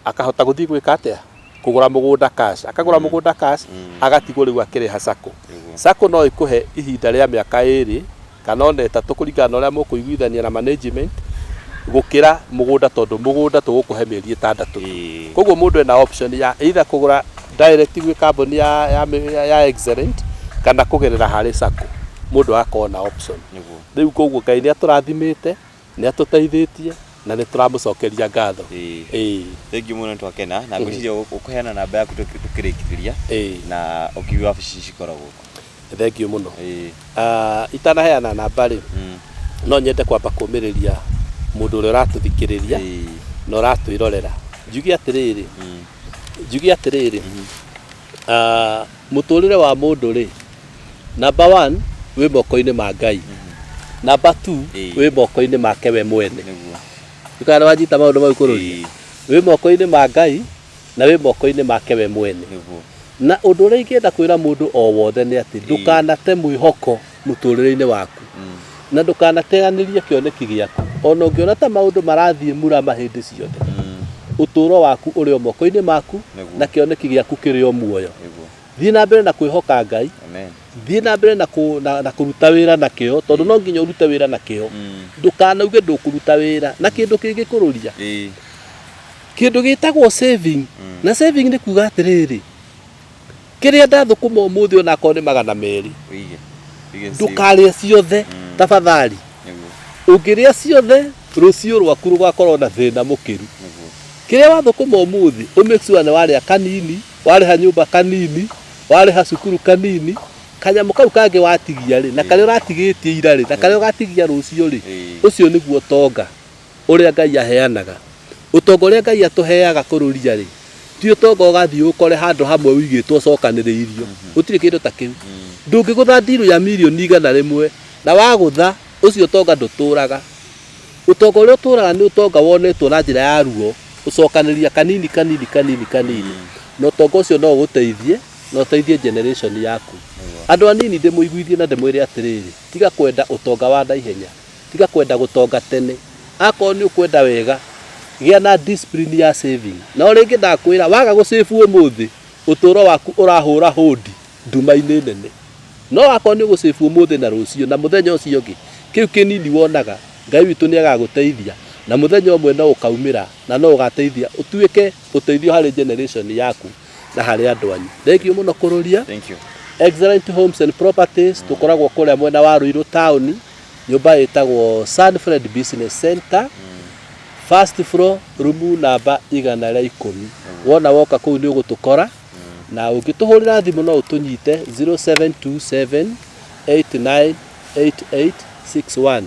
akahota gũthiĩ gwĩka atĩa? Kũgũra mũgũnda cash. Akagũra mũgũnda cash, agatigwo rĩu akĩrĩha sacco. Sacco no ĩkũhe ihinda rĩa mĩaka ĩrĩ kana ona ĩtatũ kũringana na ũrĩa mũkũiguithania na management gũkĩra mũgũnda tondũ mũgũnda tũgũkũhe mĩeri ĩtandatũ. Koguo mũndũ ena option ya either kũgũra direct gwĩ kambuni ya Excellent kana kũgerera harĩ sacco. Mũndũ agakorwo na option. Rĩu koguo Ngai nĩ atũrathimĩte, nĩ atũteithĩtie na nĩ tũramũcokeria ngatho. Ĩĩ. Thengiũ mũno nĩ twakena na ngwĩciria ũkũheana namba yaku tũkĩrĩkĩrĩria na ũkiuga wabici cikoragwo kũ. Thengiũ mũno. Itanaheana namba rĩ, no nyende kwamba kũmĩrĩria mũndũ ũrĩa ũratũthikĩrĩria na ũratwĩrorera. Njuge atĩrĩrĩ, njuge atĩrĩrĩ, mũtũrĩre wa mũndũ rĩ, number one wĩ moko-inĩ ma Ngai. Number two wĩ moko-inĩ make we mwene. Ndũkana wanjita maũndũ mau kũrũria. Wĩ moko-inĩ ma Ngai na wĩ moko-inĩ make we mwene. Na ũndũ ũrĩa ingĩenda kwĩra mũndũ o wothe nĩ atĩ ndũkanate mwĩhoko Mũtũrĩre-inĩ waku. Na ndũkanateanĩrie kĩoneki gĩaku. Ona ũngĩona ta maũndũ marathiĩ mũrama hĩndĩ ciothe, ũtũũro waku ũrĩ o moko-inĩ maku na kĩoneki gĩaku kĩrĩ o muoyo. Thiĩ na mbere na kwĩhoka Ngai, thiĩ na mbere na, kũ, na, na kũruta wĩra na kĩo, tondũ no nginya ũrute wĩra na kĩo. Ndũkanauge ndũkũruta wĩra na kĩndũ kĩngĩkũrũria. Kĩndũ gĩtagwo saving, na saving nĩ kuga atĩrĩrĩ, Kĩrĩa ndathũkũma ũmũthĩ ona akorwo nĩ 200. Wĩige. Wĩige save. Ndũkarĩe ciothe tafadhali. Ũngĩrĩa ciothe rũciũ rwaku rũgakorwo na thĩna mũkĩru. Kĩrĩa wathũkũma ũmũthĩ ũ make sure nĩ warĩa kanini, warĩha nyũmba kanini, warĩha cukuru kanini, kanyamũ kau kangĩ watigia rĩ, na karĩa ũratigĩtie ira rĩ, na karĩa ũgatigia rũciũ rĩ, ũcio nĩguo ũtonga. Ũrĩa Ngai aheanaga. Ũtonga ũrĩa Ngai atũheaga kũrũria-rĩ, ti ũtonga ũgathiĩ ũkore handũ hamwe ũigĩtwo ũcokanĩrĩirio. Gũtirĩ kĩndũ ta kĩu. Ndũngĩgũtha ndiru ya mirioni 100 na wagũtha, ũcio ũtonga ndũtũraga. Ũtonga ũrĩa ũtũraga nĩ ũtonga wonetwo na njĩra ya ruo, gũcokanĩrĩria kanini kanini kanini kanini. Na ũtonga ũcio no ũgũteithie na ũteithie generation yaku. Andũ anini ndĩmũiguithie na ndĩmwĩre atĩrĩrĩ, tiga kwenda ũtonga wa naihenya. Tiga kwenda gũtonga tene. Akorwo nĩ ũkwenda wega, gĩa na discipline ya saving. Na o rĩngĩ ndakwĩra, waga gũ save ũmũthĩ, ũtũũro waku ũrahũra hũndi nduma-inĩ nene. No akorwo nĩ ũgũ save ũmũthĩ na rũciũ na mũthenya ũcio ũngĩ, kĩu kĩnini wonaga, Ngai witũ nĩ agagũteithia na mũthenya ũmwe no ũkaumĩra na no ũgateithia ũtuĩke ũteithio harĩ generation yaku na harĩ andũ anyu. Thengiũ mũno kũrũria. Thank you. Excellent Homes and Properties, tũkoragwo kũrĩa mwena wa Ruiru taũni. Nyũmba ĩtagwo Sanfred Business Center, first floor, rumu namba 110. Wona woka kũu nĩ ũgũtũkora, na ũngĩtũhũrĩra thimũ no ũtũnyite 0727 898861,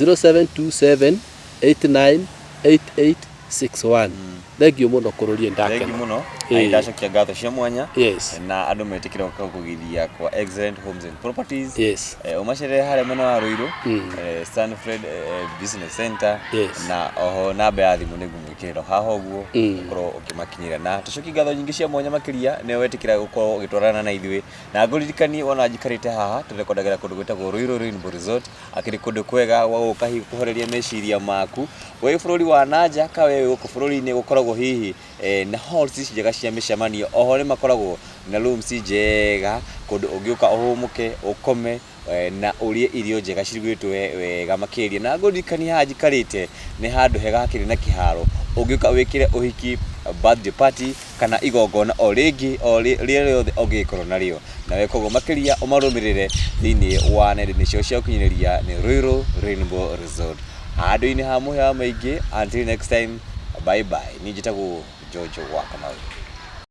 0727 898861. Thengiũ mũno kũrũria, Thengiũ ndakena. Mũno. Na nĩndacokia ngatho cia mwanya. Na andũ metĩkĩra gũka gũkũgeithia kwa Excellent Homes and Properties. Ũmacerere harĩa mwena wa Ruiru, Stanfred Business Center. Na oho namba ya thimũ nĩ ngũmwĩkĩrĩra haha ũguo, ũkorwo ũkĩmakinyĩra. Na tũcokie ngatho nyingĩ cia mwanya makĩria nĩwe wetĩkĩra gũkorwo ũgĩtwarana na ithuĩ. Na ngũririkanie wona njikarĩte haha tũrekondagĩra kũndũ gwĩtagwo Ruiru Rainbow Resort. Akĩrĩ kũndũ kwega gwa gũka hihi kũhoreria meciria maku wĩ bũrũri wa nanja ka we wĩ gũkũ bũrũri-inĩ gũkoragwo hihi na halls njega cia mĩcemanio. Oho nĩ makoragwo na rooms njega kũndũ ũngĩũka ũhũmũke, ũkome na ũrĩe irio njega cirugĩtwo wega makĩria. Na ngũririkanie haha njikarĩte nĩ handũ hega hakĩrĩ na kĩharo ũngĩũka wĩkĩre ũhiki, birthday party kana igongona o rĩngĩ o rĩrĩa rĩothe ũngĩgĩkorwo narĩo. Nawe koguo makĩria ũmarũmĩrĩre thĩinĩ wa nenda-inĩ ciao cia ũkinyanĩria nĩ Ruiru Rainbow Resort. Handũ-inĩ ha mũhĩa wa maingĩ, until next time, bye bye. Niĩ njĩtagwo George wa Kamau.